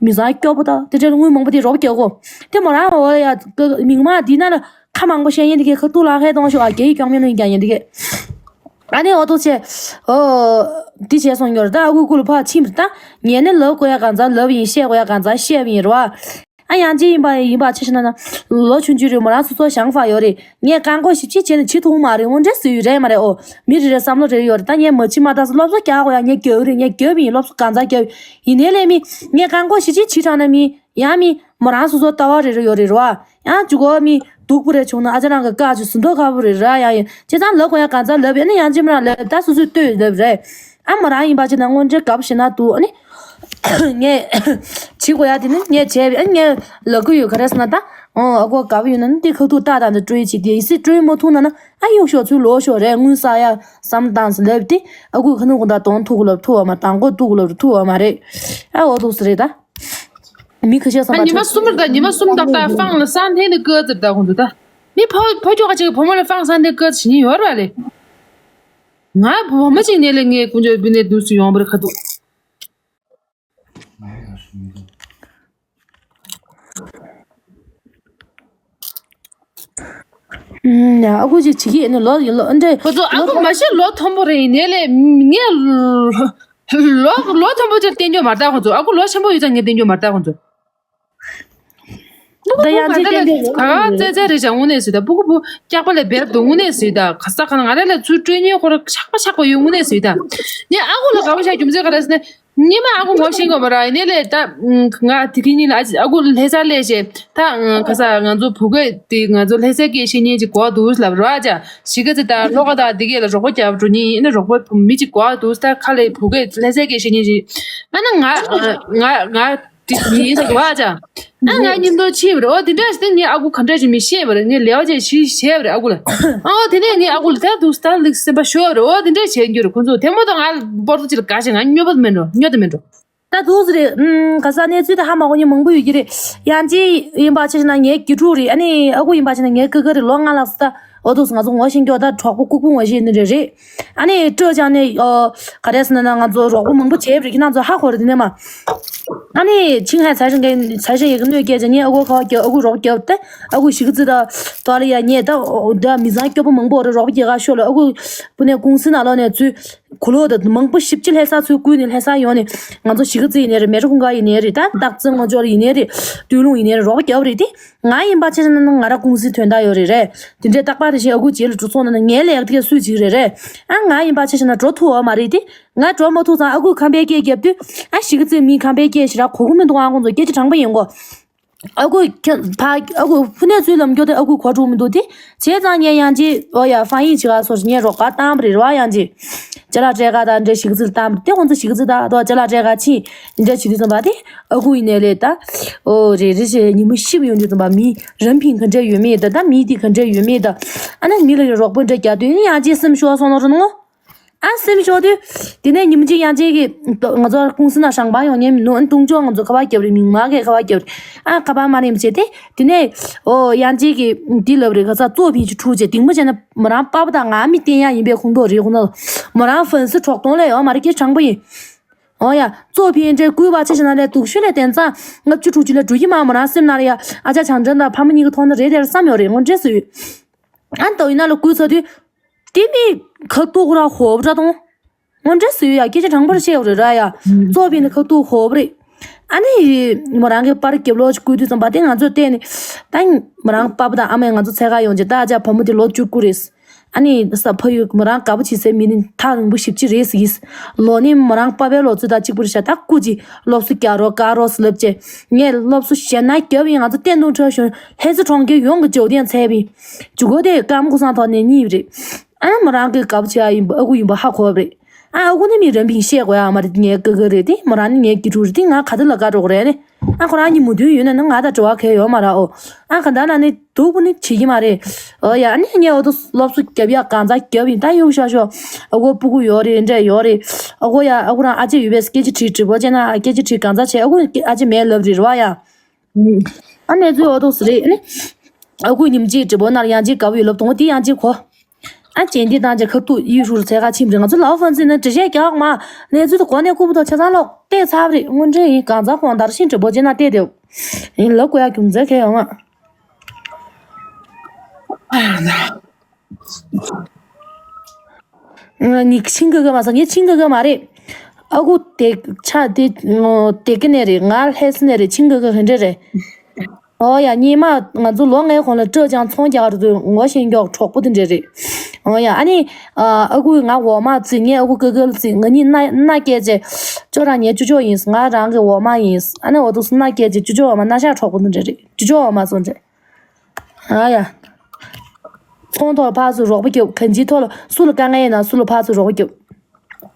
མི་ཚང་སྐྱོ་པོ་ད་དེ་འདྲའི་དངུལ་མང་པོ་དེ་རོགས་པ་རྒྱག་གོ། དེ་མོ་རང་འོ་ཡ་མིག་མ་འདི་ན་ལ་ཁ་མང་པོ་བཤད་མཁན་དེ་གས་ཁ་ཐུག་ལ་ཧད་གཏོང་ཤོག་ཨ། རྒྱ་ཡིག་སྐྱོང་མེད་ནོ་ཡིན་ཀྱང་ཡིན་དེ་གས། ཨ་ནི་འོ་ཐུག་ཆེ། ཨོ། འདི་བྱས་སོང་ཡོད་རེད། ད་ཨ་ཁུ་ཀུ་ལ་ཕར་ཕྱིན་པ་རེད། ད་ངས་ནི་ལབ་དགོས་ཡ་གང་ཚར་ལབ་ཡིན། བཤད་དགོས་ཡ་གང་ཚར་བཤད་པ་ཡིན་རེད་བ། ཨ་ཡང་ཅི་ཡིན་པ་ཡིན་པ་ཆ་བཞག་ན་ལོ་ཆུང་ཆུང་རེད། མོ་རང་སོ་སོ་ཞང་ཧྥ་ཡོད་རེད། ངས་རྐང་འཁོར་ཞིབ་ཅིག་བྱས་ནས་བྱེད་ཐུབ་མ་རེད། འོ་འདྲ་སུ་ཡོད་རེད་མ་རེད། ཨོ་མི་རེ་རེ་བསམ་བློ་རེ་ཡོད་རེད། ད་ངས་མ་བྱེད་མ་ད་སློབ་གསོ་རྒྱག་དགོས་ཡ། ངས་རྒྱབ་རེད། ངས་རྒྱབ་ཡིན། སློབ་གསོ་གང་ཚར་རྒྱབ་ཡིན། ཡིན་ནའི་ལས་མི་ངས་རྐང་འཁོར་ཞིབ་ཅིག་བྱེད་དྲགས་ན་མི་ཡང་མི་མོ་རང་སོ་སོ་ལྟ་བ་རེ་རེ་ཡོད་རེད་རེད་བ། ཡང་ཅུ་གོ་མི་སྡུག་པོ་རེ་བྱུང་ན་ཨ་ཅག་རང་གི་བཀའ་ཅུ་ཟིན་ཐོ་ཁ་པོ་རེད་ར། ཡང་ཡིན་བྱས་ཙང་ལབ་དགོས་ཡ་གང་ཚར་ལབ་ཡ་ནི་ཡང་ཅི་མ་རང་ལབ་ད་སོ་སོས་ལྟོས་ལབ་རེད། ཨ་མོ་རང་ཡིན་པ་ཅི་ན་དངོས་འབྲེལ་དགའ་པོ་ཞེ་ན་འདུག་ཨ་ནི། ངས་བྱེད་དགོས་ཡ་དེ་ནི་ངས་བྱས་པས་ཨ་ངས་ལབ་གི་ཡོད། ག་རེ་ཟེར་ན་ད། ཨོ་ཨ་ཁུ་དགའ་པོ་ཡོད་ན་ནི་དེ་ཁ་ཐུག་ཏག་ཏག་འདི་སྤྲོད་ཡི་ཅིག་དེ་ཡི་སྲིད་སྤྲོད་མ་ཐུབ་ན་ན་ཨ་གཡུག་ཤོག་ཚུར་ལོག་ཤོག་རེད། དངུལ་ས་ཡ་བསམ་བཏང་ཟེར་ལབ་དེ་ཨ་ཁུ་ཁ་ནུ་གུ་ད་དོན་ཐུག་ལབ་ཐུབ་བ་མ་དང་པོ་ཐུག་ལབ་ཐུབ་བ་མ་རེད། ཨ་འོ་འདུག་སེ་རེད་ད། མི་ཁ་ཤས་བསམ་ཨ་པ་ཉི་མ་གསུམ་རེད་ད། ཉི་མ་གསུམ་ད་ད་ཧྥང་ལ་སང་ཐེན་དེ་བཀོད་ཟེར་ད་ཁོང་ཚོ་ད། མི་ཕོ་ཕོ་ཁྱོ་ག་ཅིག་བུ་མོ་ལ་ཧྥང་སང་ཐེན་བཀོད་ཟེར་ཉིན་ཡོད་ར་ལེ། ང་བུ་མོ་ཅིག་ནས་ལེ་ངའི་ཀུན་སྤྱོད་བི་ནས་དུས་སུ་ཡོང་བར་ཁ་ཐུག་ཨུམ། ཡ་ཨ་ཁུ་ཅིག་བྱེད་ཀྱི་ཡིན་ནི་ལོ་ཡིན་ལོ་འདྲེ། ཁོ་ཚོ་ཨ་ཁུ་མ་གཞི་ལོ་མཐོན་པོ་རེད་ཡིན་ནའི་ལེ་ངས་ལོ་ལོ་མཐོན་པོ་ཅིག་བསྟན་རྒྱུ་མ་རེད་ད་ཁོ་ཚོ། ཨ་ཁུ་ལོ་ཆེན་པོ་ཡོད་ཙང་ངས་བསྟན་རྒྱུ་མ་རེད་ད་ཁོ་ཚོ། ད་ཡང་ཅིག་བསྟན་རྒྱུ་ག་ག་ཙེ་ཙེ་རེད་ཅང་དངོས་གནས་སུས་ད་སྤུ་གུ་བུ་སྐྱག་པ་ལས་བེར་འདུག་དངོས་གནས་སུས་ད་ག་ས་ག་ན་ང་རེ་ལ་ཚུར་སྤྲོད་ཉེན་ཁོ་ར་ཆག་པ་ཆག་པ་ཡོད་དངོས་གནས་སུས་ད། ངས་ཨ་ཁུ་ལ་དགའ་པོ་བྱ་རྒྱུ་མཚན་ག་རེ་ཟེར་ན། ཉི་མ་ཨ་ཁུ་ངོ་ཤེས་དགོས་མ་ར་ཡིན་ནའི་ལས་ད་ང་དེ་གི་ཉིན་ལ་ཨ་ཁུ་ལྷ་ས་ལས་བྱས་ད་ག་ས་ང་ཚོ་བུ་གས་དེ་ང་ཚོ་ལྷ་སའི་སྐད་བཤད་མཁན་ཅིག་གོ་འདུག་ལབ་ར་ཅག་ཞིག་ག་ཚེ་ད་ལྷོ་ཁ་ད་དེ་གས་ལ་རོགས་པ་རྒྱབ་འགྲོ་ཉིན་ཡིན་ན་རོགས་པ་མི་ཅིག་གོ་འདུག་ད་ཁ་ལས་བུ་གས་ལྷ་སའི་སྐད་བཤད་མཁན་ཅིག་ཨ་ན་ང་ང་ང་དེ་ཡིན་ས་གོ་ཨ་ཅག་ཨ་ང་མཉམ་དུ་ཕྱིན་པ་རེད། འོ་དེ་འདྲ་ཞིག་ངས་ཨ་ཁུ་ག་འདྲ་ཞིག་མི་ཤེས་པ་རེད། ངས་ལེའོ་ཅེ་ཞིག་བཤད་པ་རེད་ཨ་ཁུ་ལ། ཨོ་དེ་ནས་ངས་ཨ་ཁུ་ལ་ད་འདུག་ད་ལིག་སེམས་པ་ཤོར་བ་རེད། ཨོ་དེ་འདྲ་བྱས་འགྱུར་ཁོ་ཚོ་དེ་མོ་དང་ང་སྤོར་ཏོ་ཅིག་ལ་དགའ་ཞིང་ང་སྨྱོ་པ་མེད་འགྲོ་སྨྱོ་དེ་མེད་འགྲོ། ད་འདུག་ཟེར་རེད། ཨུམ་ག་ས་གནས་ཚུལ་དེ་ཧ་མ་གོ་མཁན་མང་པོ་ཡོད་ཀྱི་རེད། ཡང་ཅི་ཡིན་པ་ཆ་ཞིག་ན་ངའི་དགེ་ཕྲུག་རེད། ཨ་ནི་ཨ་ཁུ་ཡིན་པ་ཆ་ན་ངའི་ཀི་ཀི་རེད། ལོ་ལྔ་ལྷག་ཙམ་ད་འོ་འདུག་ང་ཚོ་ངོ་ཤེས་མགྱོགས་ད་གྲོགས་པོ་ལྐུགས་པོ་ངོ་ཤེས་ནི་རེད་རེད། ཨ་ནི་སྤྲོ་བཅངས་ནས་ཨོ་ག་རེ་ཟེར་ན་ང་ཚོ་རོགས་པ་མང་པོ་བྱས་པ་རེད། ཁྱེད་རང་ཚོ་ཧ་གོ་རེད་དེ་ནས་མ། ཨ་ནི་ཆིང་ཧའེ་才是给才是一个女姐姐 ངས་ཨ་ཁུ་ཁ་བ་རྒྱབ། ཨ་ཁུ་རོགས་རྒྱབ་སྟེ་ཨ་ཁུ་ཞིག་ཙི་ད་ཏོ་ལི་ཡ་ངས་ད་ད་མི་ཚང་སྐྱོ་པོ་མང་པོ་རེད། རོགས་པ་རྒྱག་ག་ཤོག་ལ། ཨ་ཁུ་སྤུ་ནས་ཀུང་སི་ནང་ལོགས་ནས་ཚུར་གུ་ལོ་ད་མང་པོ་ཞིབ་ཅིག་ལྷ་ས་ཚུར་བསྐུལ་ནས་ལྷ་ས་ཡོང་ནས་ང་ཚོ་ཞིག་ཙི་ཡིན་ནའི་རེད། མེ་རི་ཁུང་ཀ་ཡིན་ནའི་རེད། ད་སྟག་རྩེ་ངོ་ཅོག་ཡིན་ནའི་རེད། སྟོད་ལུང་ཡིན་ནའི་རེད། རོགས་པ་རྒྱབ་རེད་དེ། ང་ཡིན་པ་ཆ་བཞག་ན་ང་རང་ཀུང་སིའི་དོན་དག་ཡོད་རེད་རེད། དེ་འདྲའི་རྟག་པར་དེ་བཞིན་ཨ་ཁུ་རྗེས་ལ་འགྲོ་སོང་ན་ངའི་ལས་ཀ་དེ་ག་སུས་བྱེད་རེད་རེད། ཨ་ང་ཡིན་པ་ཆ་བཞག་ན་འགྲོ་ཐུབ་བ་མ་རེད་དེ། ང་འགྲོ་མ་ཐུབ་ཙང་ཨ་ཁུས་ཁམས་པའི་སྐད་རྒྱབ་དུས་ཨ་ཞིག་ཙི་མི་ཁམས་པའི་སྐད་ཞེ་དྲག་གོ་གི་མི་འདུག་ཨ་ཁུ་ཚོ་སྐད་ཆ་དྲང་པོ་ཡིན་གོ། ཨ་ཁུ་ཁྱ་ཕ་ཨ་ཁུ་ཕུ་ནས་ཚུར་ལམ་རྒྱུ་དེ་ཨ་ཁུ་གོ་འགྲོ་མི་འདུག་དེ། བྱས་ཙང་ངས་ཡང་ཅི་ཨོ་ཡ་ཧྥང་ཡིག་བྱེད་ག་སོགས་ངས་རོགས་པ་བཏང་བ་རེད་ར། ཡང་ཅི་ཅ་ལག་སྤྲད་ག་ད་འདྲ་ཞིག་ཙི་བཏང་བ་དེ་ཁོང་ཚོ་ཞིག་ཙི་ད་དོ་ཅ་ལག་སྤྲད་ག་ཕྱིན་འདྲ་བྱེད་དུས་ཙམ་པ་དེ་ཨ་ཁུ་ཡིན་ནའི་ལས་ད་ཨོ་རེད་རེད་བྱས་ཉི་མ་ཤི་བ་ཡོང་དུས་ཙམ་པ་མི་རིན་ཕིང་ག་འདྲ་ཡོད་མེད་ད་ད་མི་དེ་ག་འདྲ་ཡོད་མེད་ད་ཨ་ན་མི་ལ་རོགས་པ་འདྲ་རྒྱག་དུས་ཡང་ཅི་སེམས་ཤོར་སོང་ནོ་རེད་ནོ། ཨ་སེམས་ཤོར་དུས། དེ་ནས་ཉིན་གཅིག་ཡང་ཅིག་གི་ང་ཚོ་ཀུང་སི་ནང་ཧྲང་པ་ཡོང་མཁན་མི་འདུག་ཨ་ཏུང་ཅོ་ང་ཚོ་ཁ་པར་རྒྱབ་རེད། མིག་དམར་གས་ཁ་པར་རྒྱབ་རེད། ཨ་ཁ་པར་མ་རེད་མི་བྱེད་དེ། དེ་ནས་ཨོ་ཡང་ཅིག་གི་འདི་ལབ་རེད། ཁ་ཚ་གཙོ་ཕིན་ཅིག་འཁྲུག་བྱས་སྡིགས་མོ་བྱས་ན་མོ་རང་པ་པ་དང་ང་མི་བསྟན་ཡ་ཡིན་པའི་ཁུངས་གཏོགས་རེད། ཁོ་ན་མོ་རང་ཧྥན་སི་གྲོགས་སྟོང་ལས་ཡོད་མ་རེད། སྐད་དྲང་པོ་ཡིན། ཨོ་ཡ། གཙོ་ཕན་འདྲེ་བསྐུལ་བ་ཆེ་ཞིག་ན་ལས་སྡུག་ཤོས་ལས་བསྟན་ཙང་ལྔ་བཅུ་དྲུག་ཅུ་ལ་འགྲོ་གི་མ་མོ་རང་སེམས་ནང་ལ་ཡ། ཨ་ཅག་བྱང་ཁྲ་དང་ཕ་མ་གཉིས་ཀྱི་ཐོག་ན་རེད་དེར་བསམ་ཡོད་རེད། དངོས་འབྲེལ་སུ་ཡོད། ཨ་ནི་ཏོ་ཡིན་ན་ལ་བསྐུལ་ཚར་དུས། དེ་མི་ཁ་ཐུག་ར་ཧོབ་ར་དང་། དངོས་འབྲེལ་སུ་ཡོད་ཡ། སྐད་ཆ་དྲང་པོར་བཤད་ཡོད་རེད་ར་ཡ། གཙོ་ཕན་ནི་ཁ་ཐུག་ཧོབ་རེད། ཨ་ནི། མོ་རང་གི་པར་རྒྱབ་ལོག་ཅིག་བསྐུལ་དུས་ཙམ་པ་དེ་ང་ཚོས་བལྟས་ནས། ད་མོ་རང་པ་ཕ་དང་ཨ་མས་ང་ཚོ་འཚོལ་ག་ཡོང་རྗེས་ད་ཨ་ཅག་བུ་མོ་དེ་ལོ་བཅུ་དགུ་རེད། ཨ་ནི་ས་ཕ་ཡུལ་མོ་རང་དགའ་པོ་བྱེད་སའི་མི་ནི་ཐག་རིང་པོ་ཞེ་པོ་ཅིག་རེད་ཟེར་གྱིས། ལོ་ནི་མོ་རང་པ་ཕའི་ལོ་ཚོད་དང་གཅིག་པ་རེད་ཤག་ད་སྐུ་མཁྱེན། སློབ་གསོ་རྒྱག་རོགས་དགའ་རོགས་ཟེར་ལབ་བྱས། ངས་སློབ་གསོ་ཞེ་ན་རྒྱབ་ཡིན། ང་ཚོ་བསྟན་དུང་ཁྲོད་བཞུགས་ལྷ་ས་གྲོང་ཁྱེར་ཡོངས་ཀྱི་ཇོ་བསྟན་འཚོལ་བ་ཡིན། ཇུ་གོ་དེ་ཀམ་ཀུ་སང་ཐོག་ནས་གཉིས་རེད། ཨ་མོ་རང་གི་དགའ་པོ་བྱེད་ཡ་ཡིན་པ་ཨ་ཁུ་ཡིན་པ་ཧ་གོ་བ་རེད། ཨ་ཨ་ཁུ་ནི་མི་རིན་པིན་བཤད་དགོས་ཡ་མ་རེད། ངའི་ཀི་ཀི་རེད་དེ། མོ་རང་ནི་ངའི་དགེ་ཕྲུག་རེད་དེ། ང་ག་དུས་ལ་དགའ་འགྲོ་གི་རེད་ནི། ཨ་ཁོ་རང་གཉིས་མོས་མཐུན་ཡོད་ན་ནི་ང་དང་འབྲེལ་བ་གང་ཡང་ཡོད་མ་རེད། ཨོ། ཨ་ག་འདྲ་ན་ནི་སྡུག་པོ་ནི་བྱེད་ཀྱི་མ་རེད། ཨོ་ཡ། ཨ་ནི་ངས་འོ་དུ་སློབ་གསོ་རྒྱབ་ཡ་གང་ཙམ་རྒྱབ་ཡིན། ད་གཡུག་ཤོག་ཤོག་ཨ་ཁུ་སྤུ་གུ་ཡོད་རེད། འདྲ་ཡོད་རེད། ཨ་ཁུ་ཡ། ཨ་ཁུ་རང་ཨ་ཅེ་ཡོད་པས་སྐད་ཆ་དྲིས། དྲི་བ་བྱས་ན་སྐད་ཆ་དྲིས་གང་ཙམ་བྱས། ཨ་ཁུ་ཨ་ཅེ་མེད་ལབ་རེད་རེད་བ་ཡ། ཨ་ནེ་ཚོའི་འོ་ཐོག་སུ་རེད་ཨ་ནི། ཨ་ཁུ་ཉིམ་གཅིག་འབྲི་བོ་ནར་ཡང་གཅིག་དགའ་བོ་ཡོད་ལབ་དང་དེ་ཡང་གཅིག་གོ། ཨ་ཅེ་འདི་དང་ཅེ་ཁ་ཐུག་ཡུལ་ཧྲུར་ཚེ་ཁ་ཆིམ་རེད། ང་ཚོ་ལའོ་ཧྥན་སི་ནི་འབྲི་བཤད་རྒྱག་མ། ནེ་ཚོ་དུ་གོ་ནས་ཁུ་བུ་དོ་ཆ་ཚང་ལོག་བལྟས་ཚར་རེད། དངོས་འབྲེལ་ཡིན། གང་ཚ་གོང་དར་ཤིང་འབྲི་བོ་ཅེ་ན་བལྟས་དེ། ཡིན་ལབ་དགོས་ཡ་རྒྱུ་མཚན་ཁེ་ཡོང་ང་། ཨ་ཡ་ན། ངས་ཆིང་ག་ག་མ་སོང་། ངས་ཆིང་ག་ག་མ་རེད། ཨ་ཁུ་དེ་ཆ་དེ་དེ་གི་ནས་རེད། ང་ལྷས་ནས་རེད། ཆིང་ག་ག་ག་འདྲ་རེད། ཨོ་ཡ། སྙེ་མ་ང་ཚོ་ལོ་ལྔའི་གོང་ལ་སྤྲོད་ཅང་ཚོང་རྒྱག་རུ་དུ་ངོ་ཤེས་མགྱོགས་གྲོགས་པོ་དེ་འདྲ་རེད། ཨོ་ཡ། ཨ་ནི་ཨ་ཁུ་ང་འོ་མ་བཙི། ངས་ཨ་ཁུ་ཀ་ཀ་ལ་བཙི། ང་གཉིས་སྣ་སྣ་སྐྱེས་རྗེས་ཅོ་རང་ངའི་ཅུ་ཅོ་ཡིན། ང་རང་གི་འོ་མ་ཡིན། ཨ་ནི་འོ་དུ་སྣ་སྐྱེས་རྗེས་ཅུ་ཅོ་འོ་མ་སྣ་ཤག་གྲོགས་པོ་དེ་འདྲ་རེད། ཅུ་ཅོ་འོ་མ་སོང་རྗེས། ཨ་ཡ། ཚོང་ཐོག་ཕར་ཚུར་རོགས་པ་རྒྱབ། གང་ཅིའི་ཐོག་ལ་སུ་ལ་དཀའ་ངལ་ཡིན་ན་སུ་ལ་ཕར་ཚུར་རོགས་པ་རྒྱབ།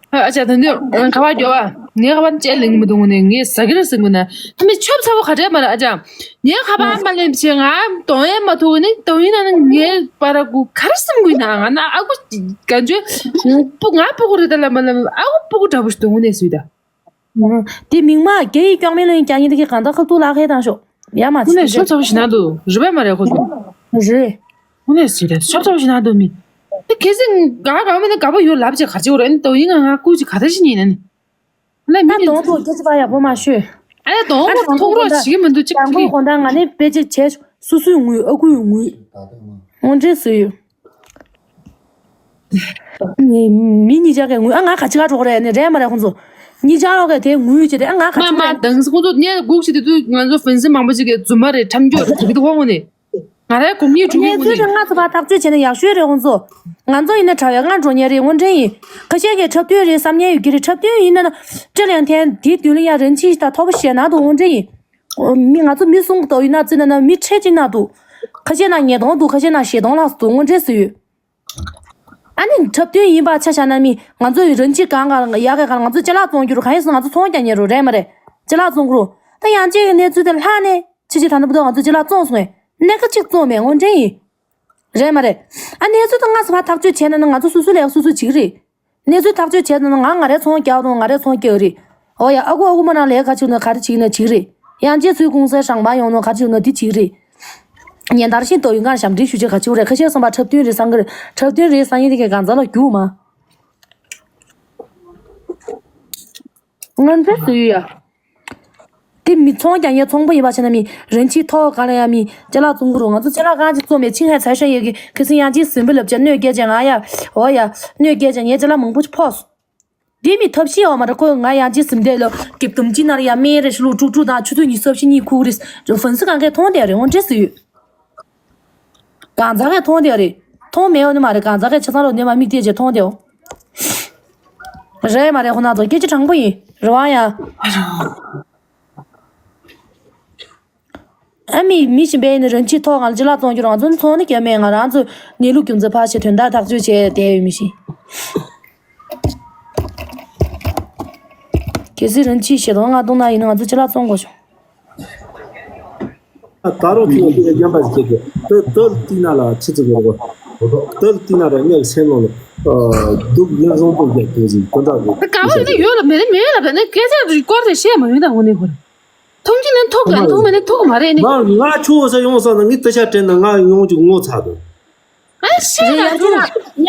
ཨ་ཅག་ད་འདི་ཁ་པར་རྒྱོབ་ཨ། ངའི་ཁ་པར་ཅེ་ལེན་མི་འདུག་ནས་ངས་ཟ་གི་རེད་ཟེར་དགོས་ན། ཨ་མི་ཆོབ་ཚ་བོ་ག་འདྲས་མ་རེད་ཨ་ཅག་ངའི་ཁ་པར་མ་ལེན་བྱས་ང་གཏོང་ཡས་མ་ཐུག་ནི་གཏོང་ཡིན་ན་ནི་ངའི་པ་ར་གུ་ག་རེ་སེམས་དགོས་ན་ང་ན་ཨ་ཁུ་ག་འཇོན་སྤུ་ང་སྤུ་གུ་རེད་ད་ལ་མ་ལ་ཨ་ཁུ་སྤུ་གུ་འདྲ་པོ་ཞིག་འདུག་ནས་སུས་ད། དེ་མིང་མ་རྒྱ་ཡིག་སྐྱོག་མེ་ལོ་ཡིན་རྒྱ་ཡིན་དེ་གི་གང་ལྟར་ཁ་ཐུག་ལག་ཁའི་དང་ཤོག་ཡ་མ་ཁུ་ནས་ཆོབ་ཚ་བོ་ཞིག་ན་འདུག་རི་བས་མ་རེད་ཁོ་ཚོ། རེད། ཁུ་ནས་སུས་ད་ཆོབ་ཚ་བོ་ཞིག་ན་འདུག་མི། དེ་གལ་སྲིད་ག་ག་མེད་ན་ག་པ་ཡོད་ལབ་ཅེ་ག་ཅེ་འོ་རེད་ནི་ཏོ་ཡིན་ང་ང་ཀུ་ཅི་ག་ད་ཞིག་ཉིན་ནི། ལ་མི་ད་ནི་གདོང་ཐོག་སྐད་ཆ་པ་ཡག་པོ་མ་ཤོད། ཨ་ཡ་གདོང་ཨ་ཐོག་རོགས་ཞིག་མི་འདུག་ཅིག་དང་པོ་གོང་ད་ང་ནི་དཔེ་ཅིག་བྱས་སུ་སུའི་ངུས་ཨ་ཁུའི་ངུས། དངོས་འབྲེལ་སུ་ཡོད། ངས་མི་གཉིས་ཆ་གས་ངུས། ཨ་ང་ག་ཅི་ག་འགྲོ་གི་རེད་ནི་རེད་མ་རེད་ཁོང་ཚོ། གཉིས་ཆ་རོགས་གས་དེ་ངུས་ཅི་རེད། ཨ་ང་ག་ཅི་མ་མ་རེད། དང་སི་ཁོང་ཚོ་ཉལ་སྒུག་ཅི་དེ་དུས་ང་ཚོ་ཧྥན་སི་མང་པོ་ཅིག་གིས་རྫུན་མ་རེད་ཁྲམ་སྐྱོ་རེད་དེ་གི་དུ་ཁོང་ངོ་ནས། ང་རའི་གོང་ཉིད་གྲུ་ངས་ཚུལ་དེ་ང་ཚོ་ཕར་ཐག་གཅོད་བྱས་ན་ཡག་ཤོས་རེད་ཁོང་ཚོ། ང་ཚོ་ཡིན་ན་དྲ་བའི་ང་འགྲོ་ཉེ་རེད་དངོས་འབྲེལ་ཡིན། ཁ་ཤས་ཀྱིས་འཁྲབ་སྟོན་རེད་བསམ་ཉེ་ཡོད་ཀྱི་རེད། འཁྲབ་སྟོན་ཡིན་ན་སྤྲེལ་ཡང་ཐན་དེའི་མདུན་ལ་ཡ་རིན་ཆེན་ཞིག་དང་མཐོ་པོ་ཞེ་ན་འདུག་དངོས་འབྲེལ་ཡིན། མི་ང་ཚོ་མི་གསུམ་ལྟ་བུ་ཡིན་ན་བརྩིས་ན་ན་མི་ཁྲི་གཅིག་ན་འདུག་ཁ་ཤས་ན་ཉིས་སྟོང་འདུག་ཁ་ཤས་ན་བཞི་སྟོང་ལྷག་འདུག་དངོས་འབྲེལ་སུ་ཡོད། ཨ་ནི་འཁྲབ་སྟོན་ཡིན་པ་ཆ་བཞག་ན་མི་ང་ཚོ་ཡི་རིན་ཆེན་གང་གང་ཡག་གི་གང་ང་ཚོ་ཅ་ལག་བཙོང་རྒྱུ་རུ་གང་ཡིན་སོང་ང་ཚོ་ཚོང་རྒྱག་ཉེ་རུ་རེད་མ་རེད། ཅ་ལག་བཙོང་གི་རུ་ད་ཡང་ཅིག་གི་གནས་ཚུལ་དེ་ལྷག་ནས་ཕྱི་ཕྱི་ད་ནུབ་དོ་ང་ཚོ་ཅ་ལག་བཙོང་སོང་ངས་གནས་ཀ་གཅིག་བཙོང་མེད་དངོས་འབྲེལ་ཡིན། རེད་མ་རེད། ཨ་གནས་ཚུལ་དེ་སྔ་ས་ཕར་ཐག་གཅོད་བྱས་ན་ནི་ང་ཚོ་སོ་སོ་ལས་སོ་སོ་བྱེད་ཀྱི་རེད། གནས་ཚུལ་ཐག་གཅོད་བྱས་ན་ནི་ང་ང་རའི་ཚོང་རྒྱག་དང་ང་རའི་ཚོང་རྒྱག་གི་རེད། ཨོ་ཡ་ཨ་ཁུ་ཨ་ཁུ་མ་རང་ལས་ཀ་བྱེད་ན་ག་རེ་བྱེད་ན་བྱེད་ཀྱི་རེད། ཡང་རྗེས་ཚུལ་ཁུངས་སའི་ཧྲང་མ་ཡོང་ནོ་ག་རེ་བྱེད་ན་དེ་བྱེད་ཀྱི་རེད། ཉན་དར་ཤིང་ཏོ་ཡིན་གང་ཞབས་འདྲེན་ཞུ་ཆེད་ག་ཅིག་རེད། ཁ་ཤས་བསམ་པ་འཁྲབ་སྟོན་རེད་བསམ་གི་རེད། འཁྲབ་སྟོན་རེད་བསམ་ཡིན་དེ་གས་གང་ཚ་ལ་རྒྱུག་མ། ང་ཚོའི་སུ་ཡོད་ཡ། དེ་མི་ཚོང་རྒྱག་ཡས་ཚོང་པ་ཡིན་པ་བྱས་ན་མི་རིན་ཆེན་ཐོག་ག་ལ་ཡ་མི་ཅ་ལག་བཙོང་གི་རུ་ང་ཚོ་ཅ་ལག་གང་ཅིག་བཙོང་མེད་ཆིང་ཧའི་ཚ་ཤ་ཡས་ཀྱི་ཁི་སི་ཡང་ཅིག་ཟིན་པ་ལབ་ཅ་གནོད་སྐྱེལ་ཅ་ང་ཡ་འོ་ཡ་གནོད་སྐྱེལ་ཅ་ངའི་ཅ་ལག་མང་པོ་ཅིག་ཕོག་སོང་། དེ་མི་ཐབས་ཤེས་ཡོད་མ་རེད་ཁོས་ང་ཡང་ཅིག་ཟིན་བསྡད་ལོ་གེབ་དུམ་ཅི་ནར་ཡ་སྨན་རེ་ཤི་ལུ་དཀྲུག་དཀྲུག་དང་ཆུ་ཚོད་ཉི་ཤུ་རྩ་བཞི་གཉིས་ཁུག་རེད། ཧྥན་སི་གང་གས་མཐོང་བསྡད་རེད་དངོས་འབྲེལ་སུ་ཡོད། གང་ཟག་གས་མཐོང་བསྡད་རེད། མཐོང་མེད་ཡོད་ནི་མ་རེད། གང་ཟག་གས་ཆ་ཚང་ལོ་ནས་མ་མིག་བལྟས་རྗེས་མཐོང་བསྡད་འོ། རེད་མ་རེད་ཁོ་ན་ཚོ་སྐད་ཆ་དྲང་པོ་ཡིན་རེད་བ་ཡ། ཨ་མི་མི་གཞན་པས་ནི་རིན་ཆེན་ཐོག་ང་ལ་ཅི་ལག་བཙོང་རྒྱུ་རང་ཚོ་ནི་ཚོང་ནི་རྒྱབ་མེད། ང་རང་ཚོ་གནས་ལུགས་རྒྱུ་མཚན་ཕར་ཞིག་དོན་དག་ཐག་གཅོད་བྱས་བསྡད་ཡོད་མི་ཤེས། གལ་སྲིད་རིན་ཆེན་བཞི་སྟོང་ལྔ་སྟོང་ན་ཡིན་ན་ང་ཚོ་ཅི་ལག་བཙོང་དགོས་བྱུང་། ད་རུང་ཁྱོད་ཀྱིས་ཡན་པ་ཞིག་བྱེད་དགོས། ད་ད་ལྟ་ན་ལ་ཆི་ཚུགས་དགོས་རེད། ད་ལྟ་ན་ར་ངས་སེམས་ལོ་ལ་སྡུག་ཡིན་བཟང་པོ་རྒྱག་དགོས་ཟིན་དོན་དག་དགོས་ད་ག་བ་ནི་ཡོད་ལ་མེད་ནི་མེད་ལ་བས་ནི་སྐད་ཆ་རིག་སྐོར་དེ་བཤད་མ་ཡོང་ད་འོ་ནི་ཧོར། མཐོང་གི་ནི་མཐོང་གི་མཐོང་མེད་ནི་མཐོང་གི་མ་རེད་ནི། ང་ང་ཆུ་བོ་ས་ཡོང་ས་ན་ངས་ཏི་ཤ་དྲན་ན་ང་ཡོང་གི་ངོ་ཚ་དོ། ཨ་ཤེས་རེད་ཡ་ན་ཆུ་ཡ་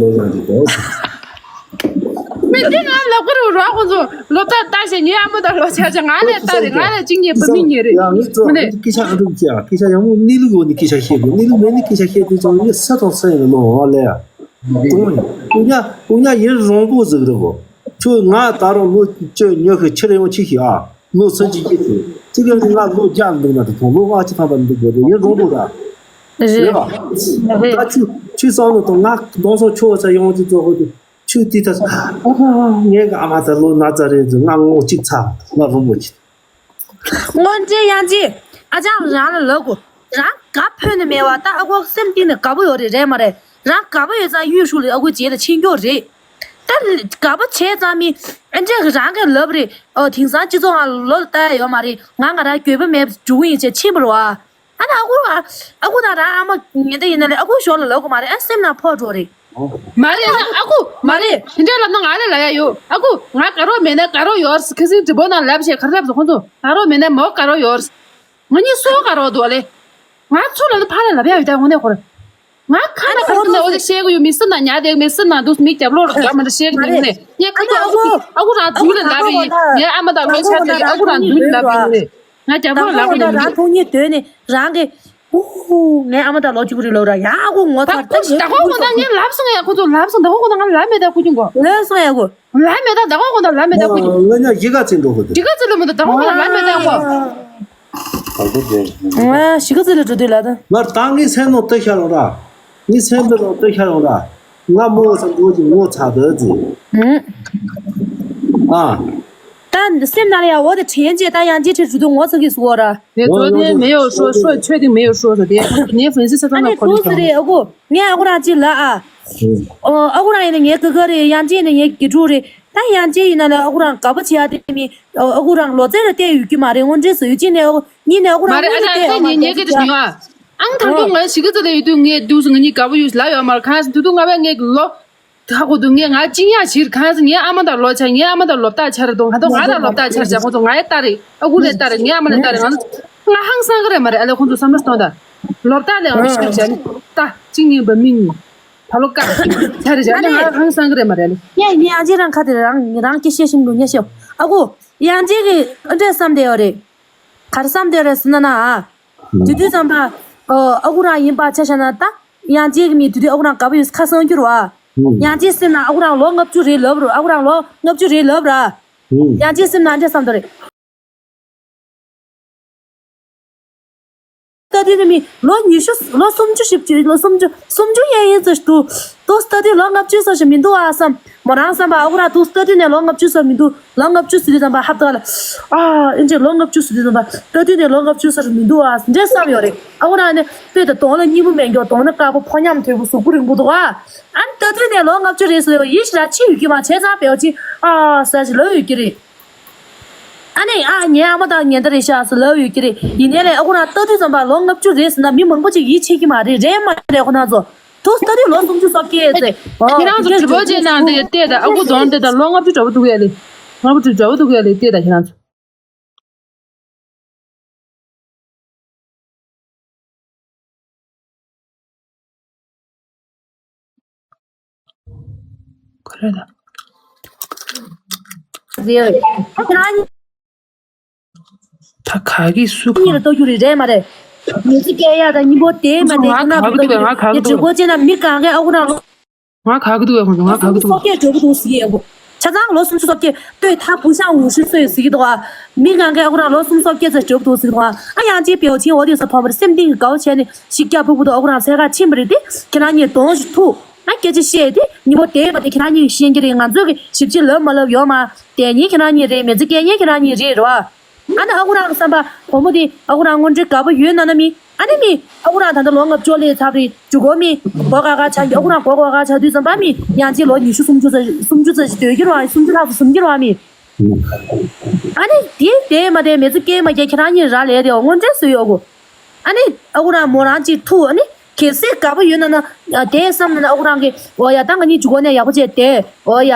ལོ་བཞག་གི་འདུག་མི་འདི་ང་ལབ་ཀྱི་རེད་ར། ཁོང་ཚོ་སློབ་གྲྭ་ལྟ་བྱས་ངའི་ཨ་མ་དང་ལོ་ཆ་ཆ་ང་ལས་ལྟ་རེད། ང་ལས་གཅིག་ཉེས་པ་མི་ཉེས་རེད། ཡ་ངའི་གཙོ་མི་ནས་སྐད་ཆ་ཨ་འགྲུབ་ཀྱི་ཡ། སྐད་ཆ་ཡག་མོ་གནས་ལུགས་ཡོད་ནི་སྐད་ཆ་བཤད་དགོས། གནས་ལུགས་མེད་ནི་སྐད་ཆ་བཤད་དུས་ཙང་ངས་སུ་དང་སུ་ཡིན་ནོ་ཨ་ལས་ཡ། དུང་ཡིན་དུང་ཉ་དུང་ཉ་ཡིན་རོང་པོ་ཟིག་རེད་གོ། ཁྱོད་ང་ད་རུང་ལོ་བཅུ་ཉི་ཤུ་ཕྱིར་ཡོང་ཆེ་ཤི་ཨ། ལོ་སུམ་ཅུ་སྐྱེས་ཚེ་གཅིག་ཡང་ང་ལོ་བརྒྱ་འདུག་ན་དུ་ཐོང་ལོ་ལྔ་ཅི་ཐང་པ་འདུག་དགོས་དུ་ཡིན་རོང་པོ་ར། རེད་རེད་བ། ད་ཁྱོད་ཁྱོད་བསམ་བློ་གཏོང་། ང་གདོང་སོགས་ཆོག་ཚ་ཡོང་ཅི་ཙོག་གོ་དུ། ཁྱོད་དེ་ད་ཨ་ངའི་གི་ཨ་མ་ད་ལོ་ན་ཚ་རེད་ཟེར། ང་ངོ་གཅིག་ཚ་ང་རུང་མོ་གཅིག་དངོས་འབྲེལ་ཡང་ཅི། ཨ་ཅག་རང་ལ་ལབ་དགོས། རང་དགའ་ཕོད་ནི་མེད་བ། ད་ཨ་ཁུ་སེམས་གཏིང་ནས་དགའ་པོ་ཡོད་རེད་རེད་མ་རེད། རང་དགའ་པོ་ཡོད་ཙང་གཡུ་ཤུག་ལ་ཨ་ཁུའི་རྗེས་ལ་ཕྱིན་རྒྱུ་རེད། ད་དགའ་པོ་བྱས་ཙང་མི་ཨ་འདྲས་རང་གིས་ལབ་རེད། ཨོ་དེང་སང་སྤྱི་ཚོགས་ནང་ལོ་ལ་ལྟ་ཡ་ཡོད་མ་རེད། ང་ང་རང་འགྱོད་པ་མེད་འགྲོ་གི་ཡིན་ཅེས་ཕྱིན་པ་རེད་བ། ཨ་ན་ཨ་ཁུ་ཨ་ཨ་ཁུ་དང་རང་ཨ་མ་ཉེ་འདྲ་ཡིན་ན་ལས་ཨ་ཁུ་ཞོར་ལ་ལབ་དགོས་མ་རེད། ཨ་སེམས་ནང་ཕོག་འགྲོ་རེད། མ་རེད་ཨ་ཨ་ཁུ་མ་རེད། དེ་འདྲ་ལབ་ན་ང་ལས་ལབ་ཡ་ཡོད། ཨ་ཁུ་ང་དགའ་རོགས་མེད་ན་དགའ་རོགས་ཡོད་ཟེར། ཁ་སང་སྒྲིག་པོ་ནང་ལབ་བྱས་ག་རེ་ལབ་སོང་ཁོང་ཚོ། དགའ་རོགས་མེད་ན་མོ་དགའ་རོགས་ཡོད་ཟེར། ང་གཉིས་སུ་དགའ་རོགས་འདུག་ཨ་ལས། ང་ཚུར་ལབ་ན་ཕར་ལ་ལབ་ཡ་ཡོད་ད་དངོས་གནས་ཁོ་རང་། ང་ཁ་ན་ཁ་ཐུག་ནས་འོ་དེ་བཤད་གི་ཡོད། མི་སུ་ན་ཉལ་བསྡད་མི་སུ་ན་འདུག་མི་རྒྱབ་ལོགས་ལ་འགྲོ་མི་འདྲ་བཤད་གི་མི་ནས་ངས་ཁ་ཐུག་ཨ་ཁུ་ཨ་ཁུ་རང་དུས་ལ་ལབ་པ་ཡིན། ངའི་ཨ་མ་དང་ལོ་ཆ་ཚད་ཀྱི་ཨ་ཁུ་རང་དུས་ལ་ལབ་པ་ཡིན་ནས་ང་རྒྱབ་ལོགས་ལབ་པ་ཡིན་ནས། རང་ཐུག་ཉིད་དོན་ནས་རང་གི་ཨུ་ཧུ་ངའི་ཨ་མ་དང་ལོ་གཅིག་པུ་རེད་ལོ་ར་ཡ་ཨ་ཁུ་ངོ་ད་ཚར་ཁོ་ད་ཁོ་ཁོ་ད་ངས་ལབ་སོང་ཡ། ཁོ་ཚོ་ལབ་སོང་། ད་ཁོ་ཁོ་ད་ང་ལབ་མེད་ད་ཁུ་ཆུང་གོ་ལབ་སོང་ཡ་ཁུ། ལབ་མེད་ད་ད་ཁོ་ཁོ་ད་ལབ་མེད་ད་ཁུ་ཆུང་། ང་ཉ་གཞིས་ཀ་ཚིག་འགྲོ་གི་འདུག་གཞིས་ཀ་ཚིག་ལ་མི་ད་ད་ཁོ་ཁོ་ལབ་མེད་ད་ཁོ། ང་གཞིས་ཀ་རྩེ་ལ་འགྲོ་དུས་ལ་ད། ང་ད་ངའི་སེམས་ནང་ལྟོས་ཤར་ཡོང་ར། ངའི་སེམས་པའི་ནང་ལྟོས་ཤར་ཡོང་ར། ང་མོ་ས་འགྲོ་གི་ངོ་ཚ་དོ་ཟེར། ཨ། ད་འདི་སེམས་ནང་ལ་ཡ་འོ་དེ་དྲན་རྗེས་ད་ཡང་རྗེས་ཁྲིད་འགྲོ་དུས་ངོ་ཚ་གི་སུ་འོ་ར། 昨天没有说，说确定没有说的，你粉丝是真的可能。 ཨ་ནི་ཁོ་ཚོ་རེད་ཨ་ཁུ། ཨོ་ཨ་ཁུ་རང་ཡིན་ན་ངའི་ཀ་ཁ་རེད། ཡང་ཅིན་ནི་ངའི་དགེ་ཕྲུག་རེད། ད་ཡང་ཅིན་ཡིན་ན་ལ་ཨ་ཁུ་རང་དགའ་པོ་བྱེད་ཡ་དེ་མི་ཨ་ཁུ་རང་ལོ་ཙཱ་རེ་བལྟས་ཡོད་ཀྱི་མ་རེད། དངོས་འབྲེལ་བཟོ་ཡོད་ཅིན་ནས་ཨ་ཁུ་གཉིས་ནས་ཨ་ཁུ་རང་མ་རེད། ཨ་ལོ་ཅག་བལྟས་ཁོ་ཡོད་ཉེ་ཉེ་གི་དེ་ཉོ་ཨ། ཨང་ཐང་དུ་ང་ཞིག་གི་ཙི་ལ་ཡོད་དུས་ངས་དུས་སུ་ང་གཉིས་དགའ་པོ་ཡོད་ལབ་ཡོད་མ་རེད། གང་ཟེར་དུས་དུས་ང་བས་ངས་ལོ་ད་གོ་དུས་ངས་ང་ཅིན་ཡ་ཞིག་གང་ཟེར་ངའི་ཨ་མ་དང་ལོ་ཆ་ངའི་ཨ་མ་དང་ལོ་ཏག་ཆ་རེད་དོ། ང་དང་ང་དང་ལོ་ཏག་ཆ་རེད། ཁོང་ཚོ་ང་ཡ་ཏག་རེད། ཨ་ཁུ་ལས་ཏག་རེད། ངའི་ཨ་མ་ལས་ཏག་རེད། ང་ང་ཧང་སང་གི་རེད་མ་རེད། ཨ་ལས་ཁོང་ཚོ་བསམ་བློ་གཏོང་ད། ལོ་ཏག་ལས་ང་ཤོད་བྱས་ནི་ཏ་གཅིག་གཉིས་པ་མི་གཉིས། ད་ལོ་ཀ་ཆ་རེ་བྱས་ནི་ང་ཧང་སང་གི་རེད་མ་རེད། ཨ་ལས་ངས་ངས་ཨ་ཅེ་རང་ཁ་དེ་རང་རང་སྐད་བཤད་ཤིང་འདུག་ཉེ་ཤེས་ཨ་ཁུ། ཡང་ཅིན་གི་ཨ་འདྲས་བསམ་བསྡད་ཡོད་རེད། ག་རེ་བསམ་བསྡད་རེད་ཟེར་ན་ན་ཨ། དེ་དུས་ཙམ་པ་ཨ་ཨ་ཁུ་རང་ཡིན་པ་ཆ་བཞག་ན་ད་ཡང་ཅིན་གི་མི་དེ་དུས་ཨ་ཁུ་རང་དགའ་པོ་ཡོད་ཁ་སང་རྒྱུ་རེད་བ། ཡང་ཅིན་སེམས་ན་ཨ་ཁུ་རང་ལོ་ལྔ་བཅུ་རེད་ལབ་རེད། ཨ་ཁུ་རང་ལོ་ལྔ་བཅུ་རེད་ལབ་ར། ཡང་ཅིན་སེམས་ན་འདྲ་བསམ་དོ་རེད། ལྟ་དུས་ནི་མི་ལོ་ཉི་ཤུ་ལོ་སུམ་ཅུ་བཞི་བཅུ་ལོ་སུམ་ཅུ་སུམ་ཅུ་ཡན་ཡིན་ཙི་འདུག་ཏོ་ལྟ་དུས་ལོ་ལྔ་བཅུ་ཙམ་ཞིག་མི་འདུག་ཨ་བསམ། མོ་རང་བསམ་པ་ཨ་ཁུ་རང་ཏོ་ལྟ་དུས་ནས་ལོ་ལྔ་བཅུ་ཙམ་མི་འདུག་ལོ་ལྔ་བཅུ་ཟེར་དུས་ཙམ་པ་ཧབ་ཏ་ལ་ཨ་ཨིན་ཅི་ལོ་ལྔ་བཅུ་ཟེར་དུས་ཙམ་པ་ལྟ་དུས་ནས་ལོ་ལྔ་བཅུ་ཙམ་ཞིག་མི་འདུག་ཨ་འདྲ་བསམ་ཡོད་རེད། ཨ་ཁུ་རང་ནི་དཔེ་དང་གདོང་ལ་སྙིང་པོ་མེད་མགྱོགས་གདོང་ནི་དཀར་པོ་ཕོ་ཉམས་དོད་པོ་གཟུགས་པོ་རིང་པོ་འདུག་ཨ། ཨ་ནི་ལྟ་དུས་ནས་ལོ་ལྔ་བཅུ་རེད་ཟེར་ཡོད་ཡིད་ཞིག་ར་ཆེ་ཡོད་ཀྱི་མ་བྱས་ཙང་བེའུ་ཅི་ཨ་ཟ་ཞིག་ལོ་ཡོད་ཀྱི་རེད། ཨ་ནི་ཨ་ངའི་ཨ་མ་དང་ཉེ་འདྲ་རེད་ཤག་ཟེར་ལབ་ཡོད་ཀྱི་རེད། ཡིན་ནའི་ལས་ཨ་ཁུ་རང་ལྟ་དུས་ཙམ་པ་ལོ་ལྔ་བཅུ་རེད་ཟེར་ན་མི་མང་པོ་ཅིག་ཡིད་ཆེས་ཀྱི་མ་རེད། རེད་མ་རེད་ཁོ་རང་ཚོ། ཐུགས་ལྟ་དུས་ལོ་སུམ་ཅུ་སོ་བརྒྱད་ཚེ། ཁྱེད་རང་ཚོ་དྲི་བ་བྱས་ན་འདི་བལྟས་ད་ཨ་ཁུ་གདོང་བལྟས་ད་ལོ་ལྔ་བཅུ་འདྲ་པོ་འདུག་ཡ་ལེ། ལྔ་བཅུ་འདྲ་པོ་འདུག་ཡ་ལེ་བལྟས་ད་ཁྱེད་རང་ཚོ། ཁོ་རེད་ད། རེད། ད་ག་གི་སུ་ག་གཉིས་ལ་ལྟོ་རྒྱུ་རེད་རེད་མ་རེད། ཉི་ཚེ་སྐྱེལ་ཡག་དང་གཉིས་པོ་དེ་མ་རེད། ང་ག་གི་འདུག་གས། ང་ག་གི་འདུག་གས། ངས་གྲོད་ཁོག་བཅད་ན་མི་གང་གས་ཨ་ཁུ་རང་ལོ། ང་ག་གི་འདུག་གས། ཁོང་ཚོ་ང་ག་གི་འདུག་སོ་སྐྱེས་འདྲ་པོ་འདུག་ཟེར་གྱི་ཡོད་གོ། ཆ་ཚང་ལོ་སུམ་ཅུ་སོ་སྐྱེས་ལྟོས་ད་བུ་ཤང་འུ་ཤི་སོ་ཡོད་ཟེར་གྱི་འདུག་ཨ། མི་གང་གས་ཨ་ཁུ་རང་ལོ་སུམ་ཅུ་སོ་སྐྱེས་ཚོ་འདྲ་པོ་འདུག་ཟེར་གྱི་འདུག་ཨ། ཨ་ཡང་ཅིག་བེའུ་ཆེན་འོ་དེ་ཚོ་ཕོ་མོར་སེམས་གཏིང་གི་དགའ་བོ་བྱས་ནས་ཤིག་སྐྱ་ཕུ་ཕུ་དུ་ཨ་ཁུ་རང་སེ་ག་ཕྱིན་པ་རེད་དེ། ཁྱེད་རང་གཉིས་གདོང་ཞིག་ཐུག་ང་སྐད་ཆ་བཤད་དེ་ཉིན་མོ་དེ་མ་དེ་ཁྱེད་རང་གཉིས་ཤེས་ཀྱི་རེད། ང་ཚོས་ཀྱི་ཞིབ་ཕྱི་ལབ་མ་ལབ་ཡོད་མ། དེ་ཉིན་ཁྱེད་རང་གཉིས་རེད། མི་ཚེ་སྐྱེལ་ཉིན་ཁྱེད་རང་གཉིས་རེད་རེད་བ། ཨ་ནི་ཨ་ཁུ་རང་གི་བསམ་པ་བུ་མོ་དེ་ཨ་ཁུ་རང་དངོས་འབྲེལ་དགའ་པོ་ཡོད་ན་ན་མི། ཨ་ནི་མི་ཨ་ཁུ་རང་ད་ལྟ་ལོ་ལྔ་བཅུ་ལས་ཚར་རེད། ཇུ་གོ་མི་མགོ་ཀ་ཀ་ཆགས་ཨ་ཁུ་རང་མགོ་ཀ་ཀ་ཆགས་དུས་ཙམ་པ་མི་ཡང་ཅིག་ལོ་ཉི་ཤུ་སུམ་ཅུ་ཙམ་སུམ་ཅུ་ཙམ་ཞིག་སྡོད་ཀྱི་རེད་བ། སུམ་ཅུ་ལྷག་ཙམ་ཟིན་གྱི་རེད་བ་མི། ཨ་ནི་དེ་དེ་མ་དེ་མི་ཚེ་སྐྱེལ་མ་སྐྱེལ་ཁྱེད་རང་གཉིས་རག་ལས་དེ་དངོས་འབྲེལ་བཟོས་ཡོད་གོ། ཨ་ནི་ཨ་ཁུ་རང་མོ་རང་གཅིག་ཐུག་ཨ་ནི་གལ་སྲིད་དགའ་པོ་ཡོད་ན་ན་དེ་བསམ་ན་ན་ཨ་ཁུ་རང་གིས་འོ་ཡ་ད་ང་གཉིས་མཇུག་གོ་ནས་ཡག་པོ་བྱས་དེ་འོ་ཡ་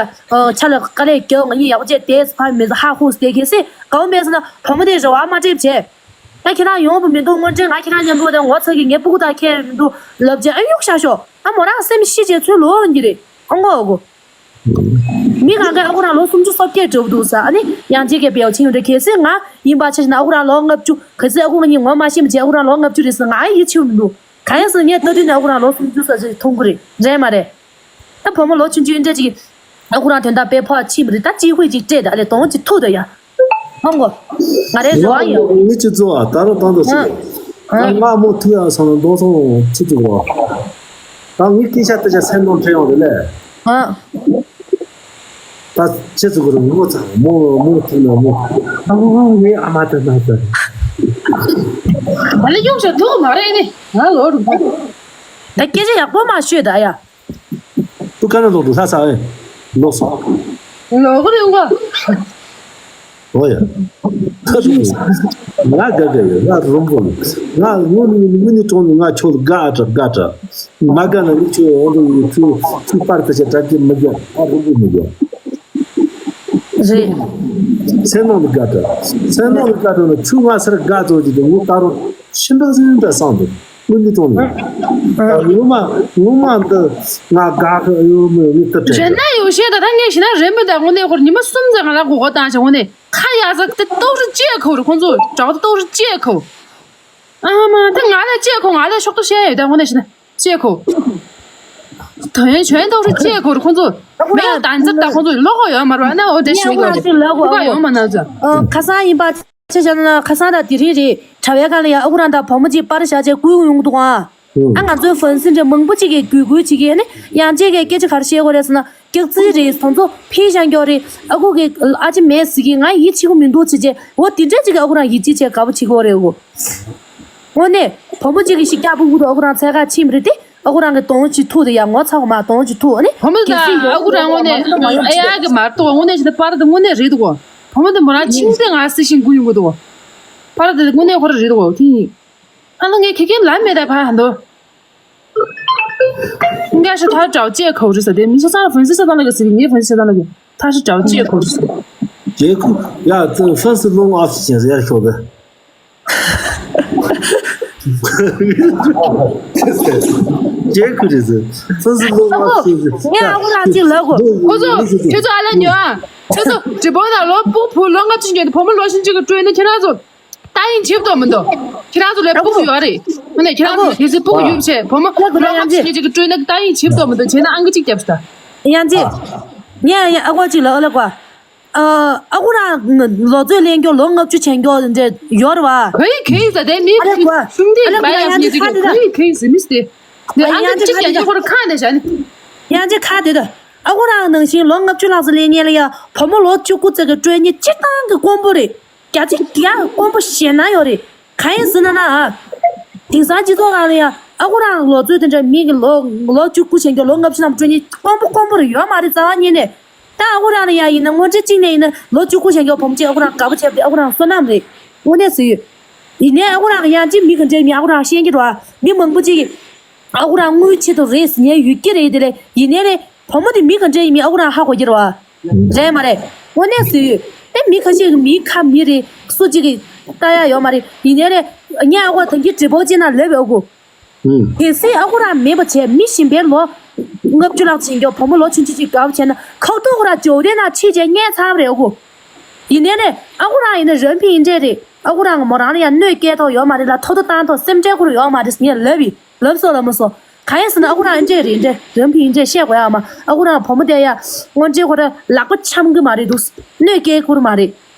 ཆ་ལ་དཀའ་ལས་རྒྱབ་ང་གཉིས་ཡག་པོ་བྱས་དེ་ཕ་མི་ཧ་ཧུ་དེ་གལ་སྲིད་དགའ་པོ་མེད་ཟེར་ན་བུ་མོ་དེ་རེ་བ་མ་སྒྲིབ་བྱས། ད་ཁྱེད་རང་ཡོང་བ་མི་འདུག་དངོས་འབྲེལ་ང་ཁྱེད་རང་མཉམ་དུ་དེ་ངོ་ཚ་གི་ངའི་སྤུ་གུ་དང་ཁྱད་མི་འདུག་ལབ་བྱས་ཨ་གཡུག་བཞག་ཤོག་ཨ་མོ་རང་སེམས་ཤི་བྱས་ཚུར་ལོག་འོང་གི་རེད་ཨ་མགོ་ཨ་གོ། མི་གང་ག་ཨ་ཁུ་རང་ལོ་སུམ་ཅུ་སོ་བརྒྱད་འགྲོ་གི་འདུག་ས། ཨ་ནི་ཡང་ཅིག་གི་བེའུ་ཆིང་ཡོད་འདྲ། གལ་སྲིད་ང་ཡིན་པ་ཆ་བཞག་ན་ཨ་ཁུ་རང་ལོ་ལྔ་བཅུ། གལ་སྲིད་ཨ་ཁུ་ང་གཉིས་ངོ་མ་ཤེས་མ་བྱས་ཨ་ཁུ་རང་ལོ་ལྔ་བཅུ་རེད་ཟེར་ང་ཡིད་ཆེས་མི་འདུག་གང་ཡིན་ཟེར་ངས་ལྟ་དུས་ནས་ཨ་ཁུ་རང་ལོ་སུམ་ཅུ་ཙམ་ཞིག་མཐོང་གི་རེད་རེད་མ་རེད། ད་བུ་མོ་ལོ་ཆུང་ཆུང་འདྲ་ཅིག་ཨ་ཁུ་རང་དོན་དག་དཔེ་ཕོག་ཕྱིན་པ་རེད། ད་ཅིག་ཧུད་ཅིག་སྤྲད་ད་ཨ་ལས་དོང་ཅིག་ཐུག་ད་ཡ། ཧོང་གོ། ང་རའི་རེ་བ་ཡིན། ངའི་སྤྱི་ཚོགས་ཨ་ད་རུང་བཏང་དུ་ཧ་སོང་། ང་མོ་ཐུག་ཡག་སོང་ན་མདོ་སོང་ཚུལ་དུ་གོ། ད་ངའི་སྐད་ཆ་དེ་ཆ་སེམས་ནང་འཕྲད་ཡོང་རེད་ལས། ཧ། ད་ཁྱེད་ཚོ་གོ་རུ་ངོ་ཚ་མོ་མོ་ཐུག་ན་མོ། ཨ་ངའི་ཨ་མ་དེ་ན་དེ། ང་ལ་གཡུག་བཞག་ཐུག་མ་རེད་ནི། ང་ལོ་རུ་མ། ད་སྐད་ཆ་ཡག་པོ་མ་ཤོད་ད་ཡ། ཏུ་ཀ་ན་ལོག་ཏུ་ལྷ་ས་ཨེ། ལོག་སོང་། ལོག་རེད་འགོ། ཨོ་ཡ། ཐ་ཤུ། ང་དགའ་དགའ་ཡོད། ང་རུམ་པོ་ཡོད། ང་དངོས་ནས་དངོས་གནས་དྲང་གནས་ང་ཁྱོད་དགའ་དྲ་དགའ་དྲ། མ་དགའ་ན་ནི་ཁྱོད་འོང་དུ་ཡོད། ཁྱོད་ཁྱོད་པར་དུ་ཆ་དྲ་རྒྱ་མི་དགའ། ང་རུམ་པོ་མི་དགའ། རེད། སེམས་ནང་དུ་དགའ་དྲ། སེམས་ནང་དུ་དགའ་དྲ་ན་ཁྱོད་ང་སར་དགའ་ཚོད་ཀྱི་དུ་ངོ་ད་རུང་ཤིན་ཏུ་ཤིན་ཏུ་བསམ་དུ། ཀུན་གྱིས་སྟོང་ནས། ངོ་མ་ངོ་མ་འདི་ང་དགའ་གི་ཡོད་མེད་མི་ལྟར་དྲན། རེད་ན་ཡོད་ཤེས་ད་ད་ངས་ཤི་ན་རེད་མི་ད་དངོས་གནས་ཁོར་ཉི་མ་གསུམ་ཙམ་ང་ལ་མགོ་སྐོར་བཏང་ཞིང་དངོས་གནས་ཁ་ཡག་ས་དེ་ཏོག་རི་ཅེས་ཁོ་རུ་ཁོང་ཚོ་དྲག་ཏོག་རི་ཅེས་ཁོ། ཨ་མ་ད་ང་ལ་ཅེས་ཁོ་ང་ལ་ཤོག་ཏོ་བཤད་ཡོད་ད་དངོས་གནས་ཤི་ན་ཅེས་ཁོ། ད་ཡོད་བྱོན་ཏོག་རི་ཅེས་ཁོ་རུ་ཁོང་ཚོ་མེད་ད་འཛབ་ད་ཁོང་ཚོ་ལོག་གོ་ཡོད་མ་རུ་ཨ་ན་འོ་དེ་ཤི་གོ་ཁུ་པ་ཡོད་མ་ན་ཚོ། ཁ་སང་ཡིན་པ། ཆ་བཞག་ན་ཁ་སང་དང་དེ་རིང་རེད། དྲ་བའི་སྒང་ལ་ཡང་ཨ་ཁུ་རང་དང་བུ་མོ་གཅིག་པར་བཞག་བྱས་བསྐུལ་ཡོང་གི་འདུག་ཨང་། ཨ་ང་ཚོའི་ཧྥན་སི་འདྲ་མང་པོ་གཅིག་གིས་གུས་བཀུར་བྱེད་ཀྱི་ཡ་ནི་ཡང་གཅིག་གིས་སྐད་ཆ་ག་རེ་བཤད་དགོས་རེད་ཟེར་ན་སྐྱག་རྫུན་རེད། དེ་ཚོ་ཕིག་བཞག་མགྱོགས་རེད། ཨ་ཁུ་གིས་ཨ་ཅེ་མེད་ཟེར་གྱི་ང་ཡིད་ཆེས་ཀྱི་མི་འདུག་ཟེར་བྱས་འོ་དེ་འདྲ་གཅིག་གིས་ཨ་ཁུ་རང་ཡིད་ཆེས་བྱས་དགའ་པོ་བྱེད་ཀྱི་ཡོད་རེད་འོ། དངོས་གནས་བུ་མོ་གཅིག་གིས་ཤིག་སྐྱག་པུ་བུ་དུ་ཨ་ཁུ་རང་འཚོལ་ག་ཕྱིན་པ་རེད་དེ། ཨ་ཁུ་རང་གི་དོང་ཅིག་ཐུག་དེ་ཡ་ངོ་ཚ་གོ་མ་དོང་ཅིག་ཐུག་ཨ་ནི། བུ་མོ་དང་ཨ་ཁུ་རང་དངོས་གནས་ཨ་ཡ་གི་མ་གཏོགས་དངོས་གནས་ཅི་ད་པར་དེ་དངོས་གནས་རེད་འདུག་གོ། བུ་མོ་དེ་མོ་རང་ཆིང་སྟེ་ང་སྲི་ཤིང་ཀུ་ཡོང་གི་འདུག་གོ། པར་དེ་དངོས་གནས་ཁོ་རང་རེད་འདུག་གོ་དེ་ཡིན། ཨ་ལོ་ངས་ཁེ་ཁེ་ལ་མེད་ད་ཕ་འདུག་ངས་ཤ་ཐག་དྲག་ཅེས་ཁོ་རེད་ཟེར་དེ་མི་ཤ་ཚ་ལ་ཧྥན་སི་ཤ་ཚ་ལ་གི་ཟེར་ངས་ཧྥན་སི་ཤ་ཚ་ལ་གི་ཐ་ཤ་དྲག་ཅེས་ཁོ་རེད་ཟེར། རྒྱལ་ཁུ་ཡ་ཧྥན་སི་ལོང་ཨ་ཕི་ཅན་ཟེར་ཡར་ཤོག་དེ། ཁྱེད་ཁུ་རེད་ཟེར། སོ་སོ་ལོ་མ་སོ་སོ། ངས་ཨ་ཁུ་རང་གཅིག་ལབ་དགོས། ཁོ་ཚོ་ཁྱོད་ཚོ་ཨ་ལ་ཉོ་ཨ། ཁྱོད་ཚོ་འབྲི་བོ་དང་ལོ་སྤུ་གུ་བུ་ལོ་ལྔ་བཅུ་ཉོས་ཏེ་བུ་མོ་ལོ་ཆུང་ཆུང་གི་སྤྲོད་ན་ཁྱེད་རང་ཚོ་ལྟ་ཡིན་བྱེད་དོ་མི་འདུག་ཁྱེད་རང་ཚོ་ལ་སྤུ་གུ་ཡོད་རེད། ཨ་ནི་ཁྱེད་རང་ཚོ་གལ་སྲིད་སྤུ་གུ་ཡོད་བྱས་བུ་མོ་ལོ་ལྔ་བཅུ་ཉོས་ཅིག་གི་སྤྲོད་ན་ལྟ་ཡིན་བྱེད་དོ་མི་འདུག་བྱས་ན་ཨང་ཀི་གཅིག་རྒྱབ་ཤོག་ད། ཡང་ཅི། ངས་ཡང་ཨ་ཁུ་གཅིག་ལ་ཨ་ལ་གོ། ཨ་ཨ་ཁུ་རང་ལོ་ཚོད་ལེན་རྒྱུ་ལོ་ལྔ་བཅུ་བྱེད་རྒྱུ་འདྲ་ཡོད་རེད་བ། ག་ཡི་ག་ཡི་ཟ་དེ་མི་ཨ་ལེ་གོ། ཤུང་དེ་ཨ་ལེ་གོ་ཡང་ཅི་ཁ་དེ་ད། ག་ཡི་ག་ཡི་ཟ་མི་སྟེ། དེ་ཨ་ཡང་ཅི་ཁ་དེ་ད། ཁ་དེ་ད། ཨ་ཁུ་རང་ནང་བཞིན་ལོ་ལྔ་བཅུ་ལྷག་ཙམ་ལེན་མཁན་ལ་ཡ་བུ་མོ་ལོ་བཅུ་དགུ་ཙམ་གྱི་སྤྲོད་མཁན་སྤྱིར་བཏང་གི་དཀོན་པོ་རེད། རྒྱ་ཆེ་རྒྱ་དཀོན་པོ་ཞེ་ན་ཡོད་རེད། གང་ཡིན་ཟེར་ན་ན་ཨ། དེང་སང་སྤྱི་ཚོགས་ནང་ལ་ཡང་ཨ་ཁུ་རང་ལོ་ཚོད་དེ་འདྲ་མི་གི་ལོ་ལོ་བཅུ་དགུ་བྱེད་མཁན་ལོ་ལྔ་བཅུ་ཙམ་སྤྲོད་མཁན་དཀོན་པོ་དཀོན་པོ་རེ་ཡོད་མ་རེད། རྩ་བ་ཉིད་ནས་ད་ཨ་ཁུ་རང་ལ་ཡང་ཡིན་ན་དངོས་འབྲེལ་གཅིག་ནས་ཡིན་ན་ལོ་བཅུ་དགུ་བྱེད་མཁན་བུ་མོ་གཅིག་ཨ་ཁུ་རང་དགའ་པོ་བྱས་པ་དེ་ཨ་ཁུ་རང་བསོད་ནམས་རེད། དངོས་གནས་ཟེར་ཡོད། ཡིན་ནའི་ཨ་ཁུ་རང་ཡང་ཅི་མི་ག་འདྲ་ཡིན་མིན་ཨ་ཁུ་རང་ཤེས་ཀྱི་རེད་བ། མི་མང་པོ་ཅིག་གིས་ཨ་ཁུ་རང་དངུལ་ཆེད་དུ་རེད་ཟེར་ཉན་ཡོད་ཀྱི་རེད། དེ་ལས་ཡིན་ནའི་རེད། བུ་མོ་དེ་མི་ག་འདྲ་ཡིན་མིན་ཨ་ཁུ་རང་ཧ་གོ་གི་རེད་བ། རེད་མ་རེད། དངོས་གནས་ཟེར་ཡོད། ཨེ་མི་ཁ་ཤས་ཀྱི་མིའི་ཁ་མི་རེད། སུ་གཅིག་གིས་ལྟ་ཡ་ཡོད་མ་རེད། ཡིན་ནའི་རེད། ངས་ཨ་ཁུ་ཐང་གི་བགྲེས་པོ་ཅིག་ན་ལབ་ཡོད་གོ། གལ་སྲིད་ཨ་ཁུ་རང་མེད་པ་བྱས་མི་གཞན་པའི་ལོ་ལྔ་བཅུ་ལྷག་ཕྱིན་རྒྱུ་བུ་མོ་ལོ་ཆུང་ཆུང་ཅིག་དགའ་པོ་བྱས་ན་ཁག་ཐུག་ཁོ་རང་ཇོ་བདེ་ན་ཕྱིན་བྱས་རྙེད་ཚར་བ་རེད་ཨ་ཁུ། ཡིན་ནའི་རེད། ཨ་ཁུ་རང་ཡིན་ན་རང་ཕི་ཡིན་འདྲས་རེད། ཨ་ཁུ་རང་གི་མོ་རང་ལ་ཡང་གནོད་སྐྱེལ་ཐོག་ཡོད་མ་རེད་ལ་ཐོ་ཐོ་བཏང་ཐོག་སེམས་ཁྲལ་ཁོ་རང་ཡོད་མ་རེད་ངས་ལབ་ཡིན། ལབ་སོང་ལབ་མ་སོང་། གང་ཡིན་ཟེར་ན་ཨ་ཁུ་རང་འདྲས་རེད་འདྲས་རང་ཕི་ཡིན་འདྲས་བཤད་དགོས་ཡ་མ་ཨ་ཁུ་རང་བུ་མོ་དེ་ཡ་དངོས་འབྲེལ་ཁོ་ར་ལག་པ་འཆམ་གི་མ་རེད་འདུག་གནོད་སྐྱེལ་ཁུར་མ་རེད།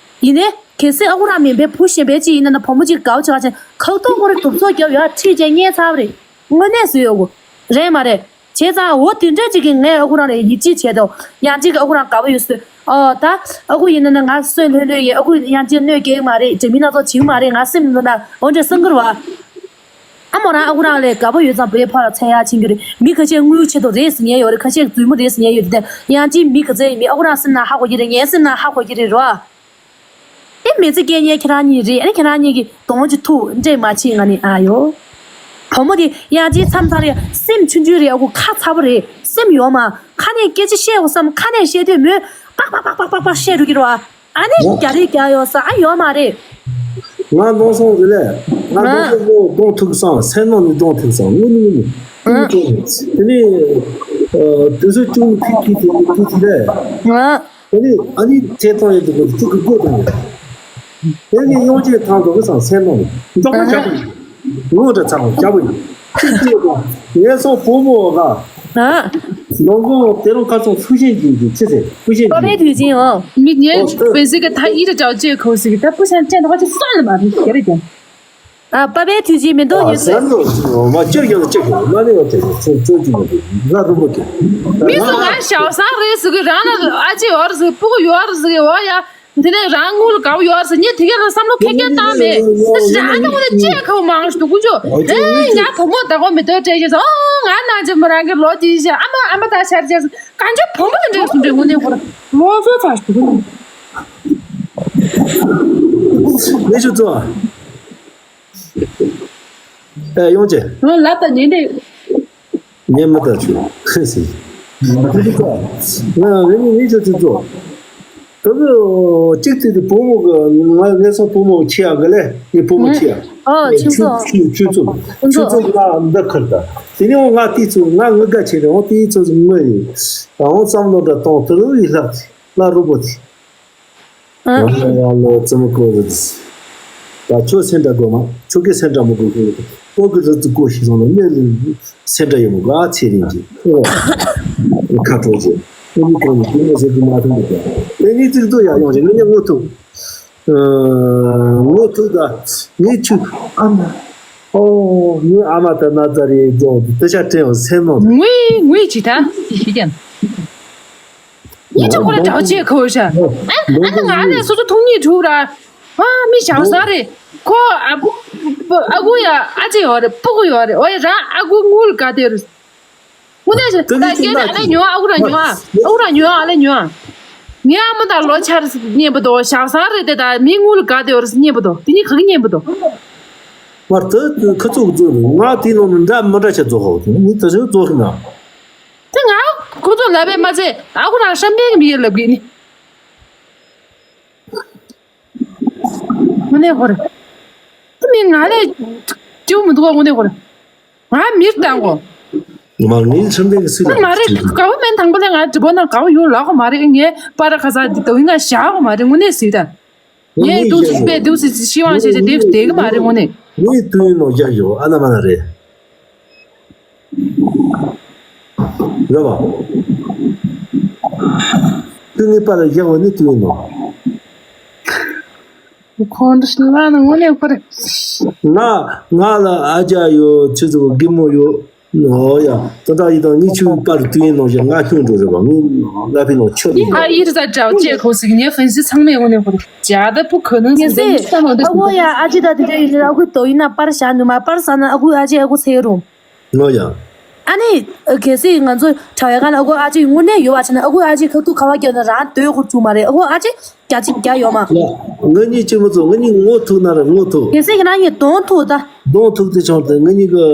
ཡིན་ནའི་གལ་སྲིད་ཨ་ཁུ་རང་མིན་པའི་བུ་གཞན་པའི་ཅིག་ཡིན་ན་ན་བུ་མོ་ཅིག་དགའ་བོ་བྱེད་ག་ཅན་ཁག་ཐོག་ཁོ་ར་དུབ་ཚོགས་རྒྱབ་ཡ་ཁྲིད་བྱས་རྙེད་ཚར་བ་རེད། དངོས་གནས་བཟོས་ཡོད་གོ། རེད་མ་རེད། བྱས་ཙང་འོ་དེ་འདྲ་ཅིག་གིས་ངས་ཨ་ཁུ་རང་ལ་ཡིད་ཆེས་བྱས་དོ། ཡང་ཅིག་ཨ་ཁུ་རང་དགའ་པོ་ཡོད་སོད། ཨོ་ད་ཨ་ཁུ་ཡིན་ན་ན་ང་སོད་ལྷོད་ལྷོད་ཡིན། ཨ་ཁུ་ཡང་ཅིག་གནོད་སྐྱེལ་གི་མ་རེད། འདྲ་མིན་སྣ་ཚོགས་བྱེད་གི་མ་རེད། ང་སེམས་ལ་འོ་འདྲ་བསམ་གི་རེད་བ། ཨ་མོ་རང་ཨ་ཁུ་རང་ལས་དགའ་པོ་ཡོད་ཙང་བའི་ཕ་ལ་འཚོལ་ཡག་ཕྱིན་གྱི་རེད། མི་ཁ་ཤས་དངུལ་ཆེད་དུ་རེད་ཟེར་ཉན་ཡོད་རེད། ཁ་ཤས་རྫུན་མ་རེད་ཟེར་ཉན་ཡོད་རེད། དེ་ཡང་ཅིག་མི་ག་ཚད་ཡིན་མིན་ཨ་ཁུ་རང་སེམས་ནང་ཧ་གོ་གི་རེད། ངའི་སེམས་ནང་ཧ་གོ་གི་རེད་རོ། ཨེ་མི་ཚེ་སྐྱེལ་མཁན་ཁྱེད་རང་གཉིས་རེད། ཨ་ནི་ཁྱེད་རང་གཉིས་ཀྱིས་གདོང་ཅིག་ཐུག་འདྲེས་མ་བྱེད། ང་ནི་ཨ་ཡོ། བུ་མོ་དེ་ཡང་ཅིག་མཚམས་མཚམས་རེད། སེམས་ཆུང་ཆུང་རེད། ཨ་ཁུ་ཁ་ཚ་པོ་རེད། སེམས་ཡོད་མ། ཁ་ནས་སྐད་ཆ་བཤད་དགོས་བསམ་ཁ་ནས་བཤད་དུས་མོས་པག་པག་པག་པག་པག་པག་བཤད་འགྲོ་གི་རེད་བ། ཨ་ནི་རྒྱ་རིགས་རྒྱ་ཡོད་ས་ཨ་ཡོད་མ་རེད། ང་གདོང་སོང་རེད་ལས། ང་གདོང་སོང་ངོ་གདོང་ཐུག་སང་སེམས་ནང་ནས་གདོང་ཐུག་སང་ངུ་ནི་ངུ་ནི། ཨ་དེ་ནས་དུས་ཚོད་བཅུ་གཉིས་ཐིག་ཐིག་ཐིག་ཐིག་ཐིག་རེད། ཨ་ནི་ཨ་ནི་ཐད་གཏོང་ཡོད་དུ་གོ་ཅུ་གི་སྒོ་དང་ཡོད། དེ་ནི་ཡོང་ཆེད་ཐང་དུ་གི་སང་སེམས་ནང་ནས་མགྱོགས་པོ་རྒྱག་པ་ཡིན། ངོ་འདྲ་ཚང་མ་རྒྱག་པ་ཡིན། ཅི་ཅི་ཡོད་པ་ངས་སོང་བུ་མོ་ག་ཨ། ལོ་ངོ་དེ་རུ་ཁ་སང་ཕུ་ཤན་གྱི་གི་ཅི་ཟེར་ཕུ་ཤན་པ་གྱི། ཕའི་དུས་ཆེན་ཨོ། མི་ངའི་ཨོ་ཨོ། བེ་སི་ཀ་ད་ཨི་ར་ཅའོ་ཅེ་ཁོ་སི་ཀི་ད་ཕུ་ཤན་ཅན་ད་ཁ་ཅིག་སོང་ལ་མ་རེད་ཁྱེད་རེད་ཀྱང་། ཨ་པ་པའི་དུས་ཆེན་མི་འདུག་ཨ་ཡོད་ཟེར། ཟེར་ནོ་མ་ཅིག་ཀྱང་ཅིག་ཀྱང་མ་ནི་བ་ཅིག་ཀྱང་ཚོ་ཚོ་ཅིག་མ་འདུག་ང་རུ་མོ་ཀྱང་། མི་སུ་ང་ཞའོ་སང་རེད་ཟེར་གི་རང་ལ་ཨ་ཅེ་ཡོད་རེད་ཟེར་ཕྲུ་གུ་ཡོད་རེད་ཟེར་གི་ཨོ་ཡ། དེ་ནས་རང་དངུལ་དགའ་བོ་ཡོད་རེད་ཟེར་ངས་དེ་ག་ལ་བསམ་བློ་ཁེ་ཁེ་བཏང་མེད། རང་ནི་ངོ་ནས་ཅེས་ཁ་བོ་མང་ཞིག་འདུག་ཀུན་སྤྱོད་ཨེ་ཡ་བུ་མོ་ད་གོ་མི་ཐོས་བྲལ་ཞེས་ཨོ་ང་ནང་ཆེན་མོ་རང་གི་ལོ་དེ་བཞིན་ཨ་མ་ཨ་མ་ད་ཤར་རྗེས་གང་ཅོ་བུ་མོ་དང་འདྲེས་སུ་འདྲེས་ངོ་ནས་ཁོ་ར་ལོ་སོ་ཚ་ཞིག་འདུག་ལས་ཞུ་ཚོ། ཨེ་ཡོང་ཅེ། ང་ལབ་དང་ཉན་དེ། ཉན་མི་ལྟ་ཆུ་ཁེ་སི། ང་རེ་ནི་ངེད་ཆ་ཚིག་ཚོ། ད་གི་གཅིག་དེ་དེ་བུ་མོ་གི་ང་ངེད་སོང་བུ་མོ་ཁྱི་ཡག་གི་ལས་ངའི་བུ་མོ་ཁྱི་ཡག་ཨོ་ཁྱི་ཆུ་ཚོ། ཆུ་ཆུ་ཚོ་ཁྱི་ཆུ་ཚོ་ཚོ་ང་འདི་ཁར་ད། དེ་ནི་འོ་ང་དེ་ཚོ་ང་ངུ་དགའ་ཆེ་རེད། འོ་དེ་ཚོ་ངུ་ཡིན། ད་འོ་བསམ་བློ་འདྲ་གཏོང་དུ་རུ་ཡི་ལྷག་ལ་རུ་པོ་དེ། ང་ལ་ཡང་ལོ་རྩེད་མོ་བཀོལ་རེད། ད་ཁྱོད་སེམས་འདྲ་དགོས་མ་ཁྱོད་ཀྱི་སེམས་འདྲ་མི་དགོས་ཁྱོད་ཀྱི་ཁོ་གི་རི་རྩེ་བཀོལ་ཤི་སོང་ལ་གནས་ལུགས་སེམས་འདྲ་ཡོད་མི་དགོས་ཨ་ཚེ་རིང་གི་ཁོ་ཁ་དྲོ་རྗེ་ཁོ་མི་ཁོ་ནི་ཁོ་མི་ཟེར་གི་མ་ཐུབ་འདུག་ག་དེ་ནི་ཙིག་ཙོ་ཡག་ཡོང་རྗེས་ངས་ངོ་ཐུག་ངོ་ཐུག་ད་ངས་ཁྱོད་ཨ་མ་ཨོ་ངའི་ཨ་མ་ད་ན་ཙ་རེད་ཅོ་དེ་ཤ་དྲན་ཡོང་སེམས་ནང་དུ་ངུས་ངུས་ཅི་ད་ཤི་ཀྱང་། ཡིན་ཅི་ཁོ་ར་འདྲ་བོ་ཅེས་ཁོ་ཤ། ཨ་ཨ་ནི་ང་ནས་སོ་སོ་ཐུག་ཉིད་གྲུབ་ར། ཨ་མི་ཞང་ས་རེད། ཁོ་ཨ་ཁུ་ཨ་ཁུ་ཡ་ཨ་ཅེ་ཡོད་རེད། ཕྲུ་གུ་ཡོད་རེད། འོ་ཡ་རང་ཨ་ཁུ་དངུལ་དགའ་དེ་རེད། ངུ་ནས་ད་སྐད་ཆ་ཨ་ལས་ཉོ་ཨ་ཁུ་ར་ཉོ་ཨ་ཨ་ཁུ་ར་ཉོ་ཨ་ལས་ཉོ་ཨ། ངའི་ཨ་མ་དང་ལོ་ཆར་རྙེད་པ་དོ་ཞང་ས་རེད་དེ་ད་མི་དངུལ་དགའ་དེ་རེད་རྙེད་པ་དོ་དེ་ནི་ག་གི་རྙེད་པ་དོ། མར་དུ་ཁ་ཚུགས་རྫོགས་ནས་ང་དེའི་ནང་ནས་འདྲ་མི་འདྲ་ཆ་རྫོགས་ཧོ་དེ་ནི་དུ་ཞིག་རྫོགས་ཤིག་ན། དེ་ང་ཁོ་ཚོ་ལབ་པས་མ་ཚད་ཨ་ཁུ་རང་བཤམས་པའི་གི་མི་ཡོད་ལབ་གི་ནི། དངོས་གནས་ཧོར། དེ་མི་ང་ལས་སྐྱིད་པོ་མི་འདུག་ག་དངོས་གནས་ཧོར། ང་མིར་བཏང་གོ། མ་ངའི་བཤམས་པའི་གི་སུ་ལ་ང་རེ་དགའ་བོ་མེད་དང་པོ་ལས་ང་འགྲིག་པོ་ན་དགའ་བོ་ཡོང་ལག་གོ་མ་རེད། ངས་པར་ཁ་ས་འདི་དོ་ཡིན་ང་བཞག་གོ་མ་རེད་དངོས་གནས་ཟིག་ད། ངས་འདུག་སེ་པས་འདུག་སེ་ཤི་ཝང་ཞེས་བྱ་དེབ་དེ་གི་མ་རེད་དངོས་གནས། ངས་དུས་ཡུན་ནང་བཞག་ཡོད་ཨ་ན་མ་ན་རེད། རེད་བ། དུས་ངའི་པར་བཞག་པ་ནི་དུས་ཡུན་ནང་། ཁོང་ཁྲོ་ལ་ནི་དངོས་གནས་ཁོ་རེད། ང་ང་ལ་ཨ་ཅག་ཡོད་ཆུ་ཚོད་རྒན་མོ་ཡོད། ཨོ་ཡ། ད་ལྟ་ཡི་དང་ངའི་ཆུ་པར་དུས་ཡུན་ནང་བཞིན་ང་སྙུང་འགྲོ་རེད་བ། ངའི་ལ་ཕི་ནང་ཆུ་ཡིན་ཨ་ཡིར་ཟ་འདྲ་བོ་ཅེས་ཁོ་ཟིག་ངའི་ཧྥན་སི་ཚང་མས་དངོས་གནས་ཁོ་རེད། ཇ་ད་པུ་ཁོ་ནང་ངས་ཟིག་ཟེར་ཨ་ཁུ་ཡ་ཨ་ཅེ་ད་དེ་འདྲ་ཡིན་ན་ཨ་ཁུ་དོ་ཡིན་ན་པར་བཞག་ནུ་མ་པར་ཟ་ན་ཨ་ཁུ་ཨ་ཅེ་ཨ་ཁུ་ཚེ་རུང་། ངོ་ཡ། ཨ་ནི། གལ་སྲིད་ང་ཚོ་གྲྭ་བའི་ཁ་ན་ཨ་ཁུ་ཨ་ཅེ་དངོས་གནས་ཡོད་པ་བྱས་ན་ཨ་ཁུ་ཨ་ཅེ་ཁ་ཐུག་ཁ་བ་བརྒྱབ་ན་རང་སྡོད་ཁུར་བཅུག་མ་རེད། ཨ་ཁུ་ཨ་ཅེ་རྒྱ་ཅིག་རྒྱ་ཡོད་མ། ང་གཉིས་གཅིག་མ་ཚོ་ང་གཉིས་ངོ་ཐུག་ན་རེད་ངོ་ཐུག་གལ་སྲིད་ང་གཉིས་གདོང་ཐུག་ད། གདོང་ཐུག་དེ་བྱུང་སྟེ་ང་གཉིས་ཀྱི།